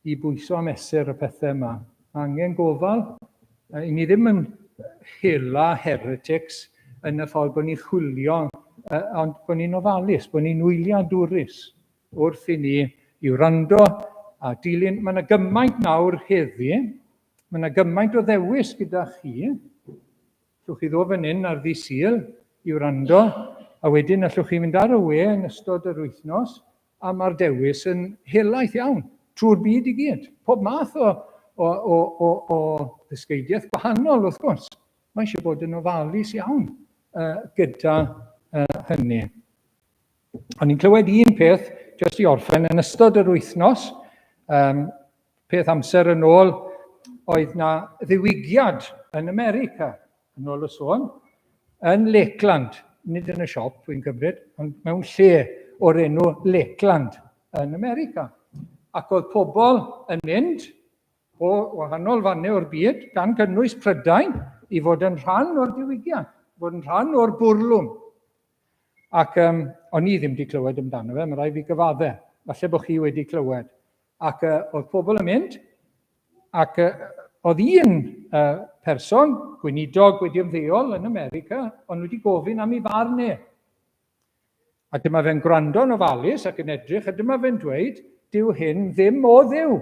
i bwyso a mesur y pethau yma. Mae angen gofal. I ni ddim yn hela heretics yn y ffordd bod ni'n chwilio, ond bod ni'n ofalus, bod ni'n wyliadwrus wrth i ni i wrando a dilyn. Mae yna gymaint nawr heddi, mae yna gymaint o ddewis gyda chi. Allwch chi ddod fan hyn ar ddydd Sul i wrando, a wedyn allwch chi fynd ar y we yn ystod yr wythnos, a mae'r dewis yn helaeth iawn, trwy'r byd i gyd. Pob math o, o, o, o, o ddysgeidiaeth gwahanol, wrth gwrs. Mae eisiau bod yn ofalus iawn gyda hynny. O'n i'n clywed un peth, jyst i orffen, yn ystod yr wythnos, peth amser yn ôl, oedd na ddiwygiad yn America, yn ôl y sôn, yn Lakeland, nid yn y siop, wy'n cymryd, ond mewn lle o'r enw Lakeland yn America. Ac oedd pobl yn mynd o wahanol fannau o'r byd, gan gynnwys Prydain, i fod yn rhan o'r diwygiad, fod yn rhan o'r bwrlwm. Ac um, o'n i ddim wedi clywed amdano fe, mae rhaid fi gyfadde. Falle bod chi wedi clywed. Ac oedd pobl yn mynd, ac oedd un person, gweinidog wedi ymddeol yn America, ond wedi gofyn am ei farn e. A dyma fe'n gwrando'n ofalus ac yn edrych, a dyma fe'n dweud, dyw hyn ddim o Dduw.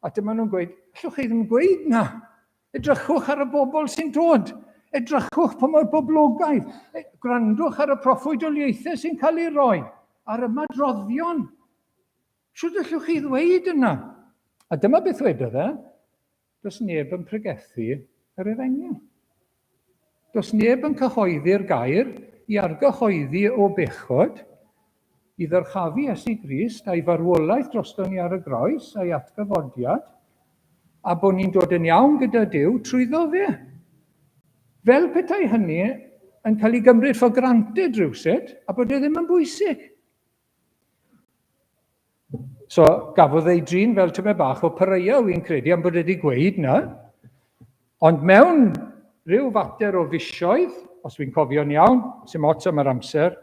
A dyma nhw'n gweud, allwch chi ddim gweud na. Edrychwch ar y bobl sy'n dod. Edrychwch pa mor boblogaidd. E, gwrandwch ar y proffwydoliaethau sy'n cael ei roi, a'r ymadroddion. Shwt allwch chi ddweud yna? A dyma beth wedodd e, does neb yn pregethu yr efengyl. Does neb yn cyhoeddi'r gair i argyhoeddi o bechod, i ddyrchafu Iesu Grist a'i farwolaeth droston ni ar y groes a'i atgyfodiad, a bod ni'n dod yn iawn gyda Duw trwyddo fe. Fel petai hynny yn cael ei gymryd for granted rhywsut, a bod e ddim yn bwysig. So, gafodd ei drin fel tymed bach o pareia, wy'n credu, am bod wedi gweud na. Ond mewn rhyw fater o fisoedd, os wy'n cofio'n iawn, sy'n ots am yr amser,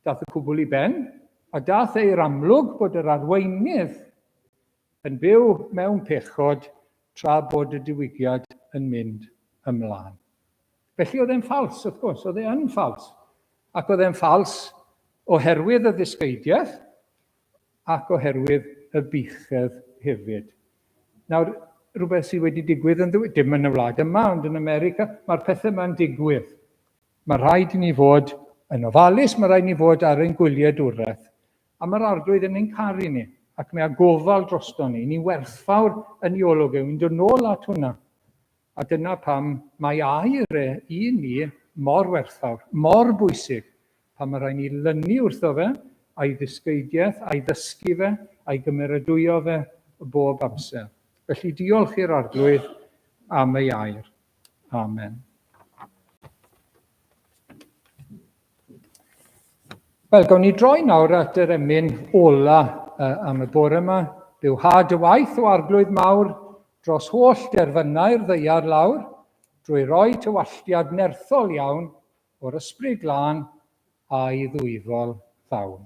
dath y cwbl i ben, a dath e i'r amlwg bod yr arweinydd yn byw mewn pechod tra bod y diwygiad yn mynd ymlaen. Felly oedd e'n ffals, wrth gwrs, oedd e yn ffals. Ac oedd e'n ffals oherwydd y ddysgeidiaeth ac oherwydd y buchedd hefyd. Nawr, rhywbeth sydd wedi digwydd yn ddiwy, dim yn y wlad yma, ond yn America, mae'r pethau yma'n digwydd. Mae rhaid i ni fod yn ofalus, mae rhaid i ni fod ar ein gwyliadwraeth. A mae'r Arglwydd yn ein caru ni, ac mae â gofal drosto ni. Ni'n werthfawr yn ei olwg e, wy'n dod nôl at hwnna. A dyna pam mae air e i ni mor werthfawr, mor bwysig, pam mae rhaid ni lynu wrtho fe, a'i ddysgeidiaeth, a'i ddysgu fe, a'i gymeradwyo fe bob amser. Felly diolch i'r Arglwydd am ei air. Amen. Wel, gawn ni droi nawr at yr emyn ola am y bore yma. Byw had y waith o arglwydd mawr dros holl derfynau'r ddaear lawr, drwy roi tywalltiad nerthol iawn o'r ysbryd glân a'i ddwyfol ddawn.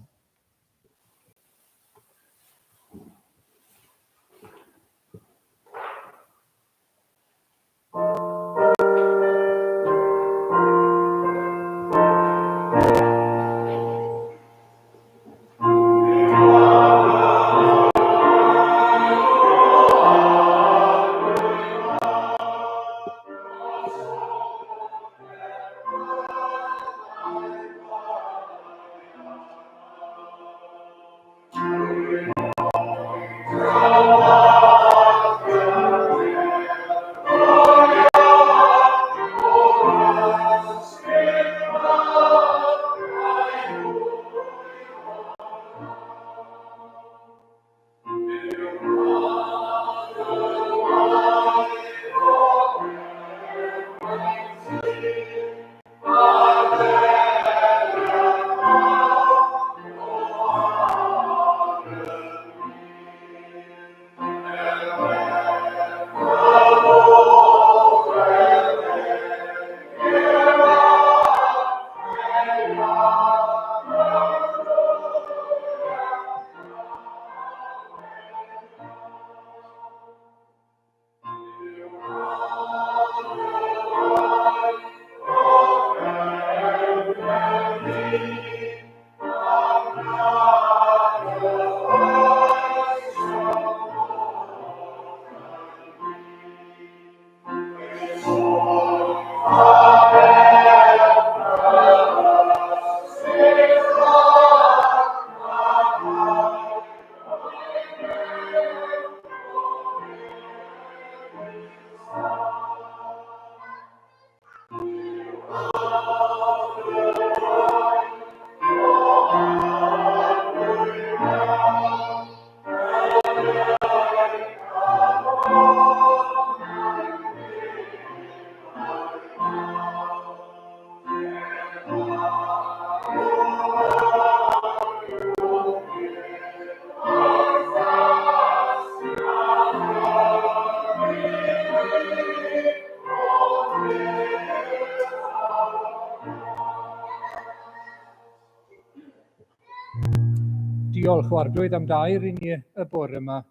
Diolch o Arglwydd am dair i ni y bore yma.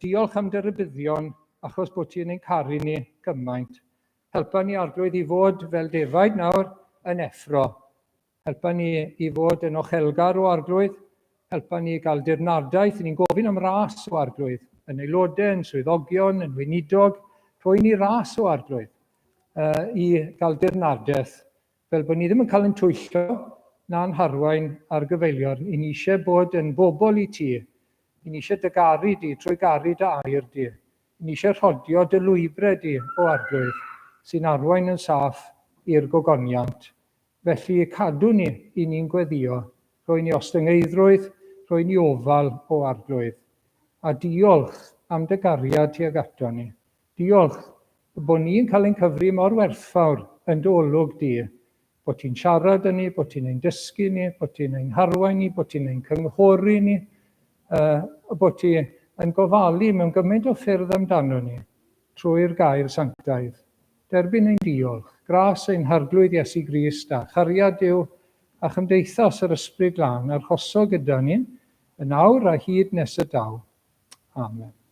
Diolch am dy rybuddion achos bod ti'n ein caru ni gymaint. Helpa ni Arglwydd i fod fel defaid nawr yn effro. Helpa ni i fod yn ochelgar o Arglwydd. Helpa ni i gael dirnadaeth. Ni'n gofyn am ras o Arglwydd, yn aelodau, yn swyddogion, yn weinidog. Rhoi ni ras o Arglwydd uh, i gael dirnadaeth fel bod ni ddim yn cael ein twyllo na'n harwain ar gyfeiliorn. I ni eisiau bod yn bobl i ti. I ni eisiau dy garu di trwy garu dy air di. I ni eisiau rhodio dy lwybrau di, o Arglwydd, sy'n arwain yn saff i'r gogoniant. Felly cadw ni i ni'n gweddio, rhoi ni ostyngeiddrwydd, rhoi ni ofal, o Arglwydd. A diolch am dy gariad tuag ato ni. Diolch bod ni'n cael ein cyfri mor werthfawr yn dy olwg di, bod ti'n siarad â ni, bod ti'n ein dysgu ni, bod ti'n ein harwain ni, bod ti'n ein cynghori ni, uh, bod ti yn gofalu mewn gymaint o ffyrdd amdano ni trwy'r gair sanctaidd. Derbyn ein diolch, gras ein Harglwydd Iesu Grist a chariad Duw a chymdeithas yr Ysbryd Glân arhoso gyda ni yn awr a hyd nes y daw. Amen.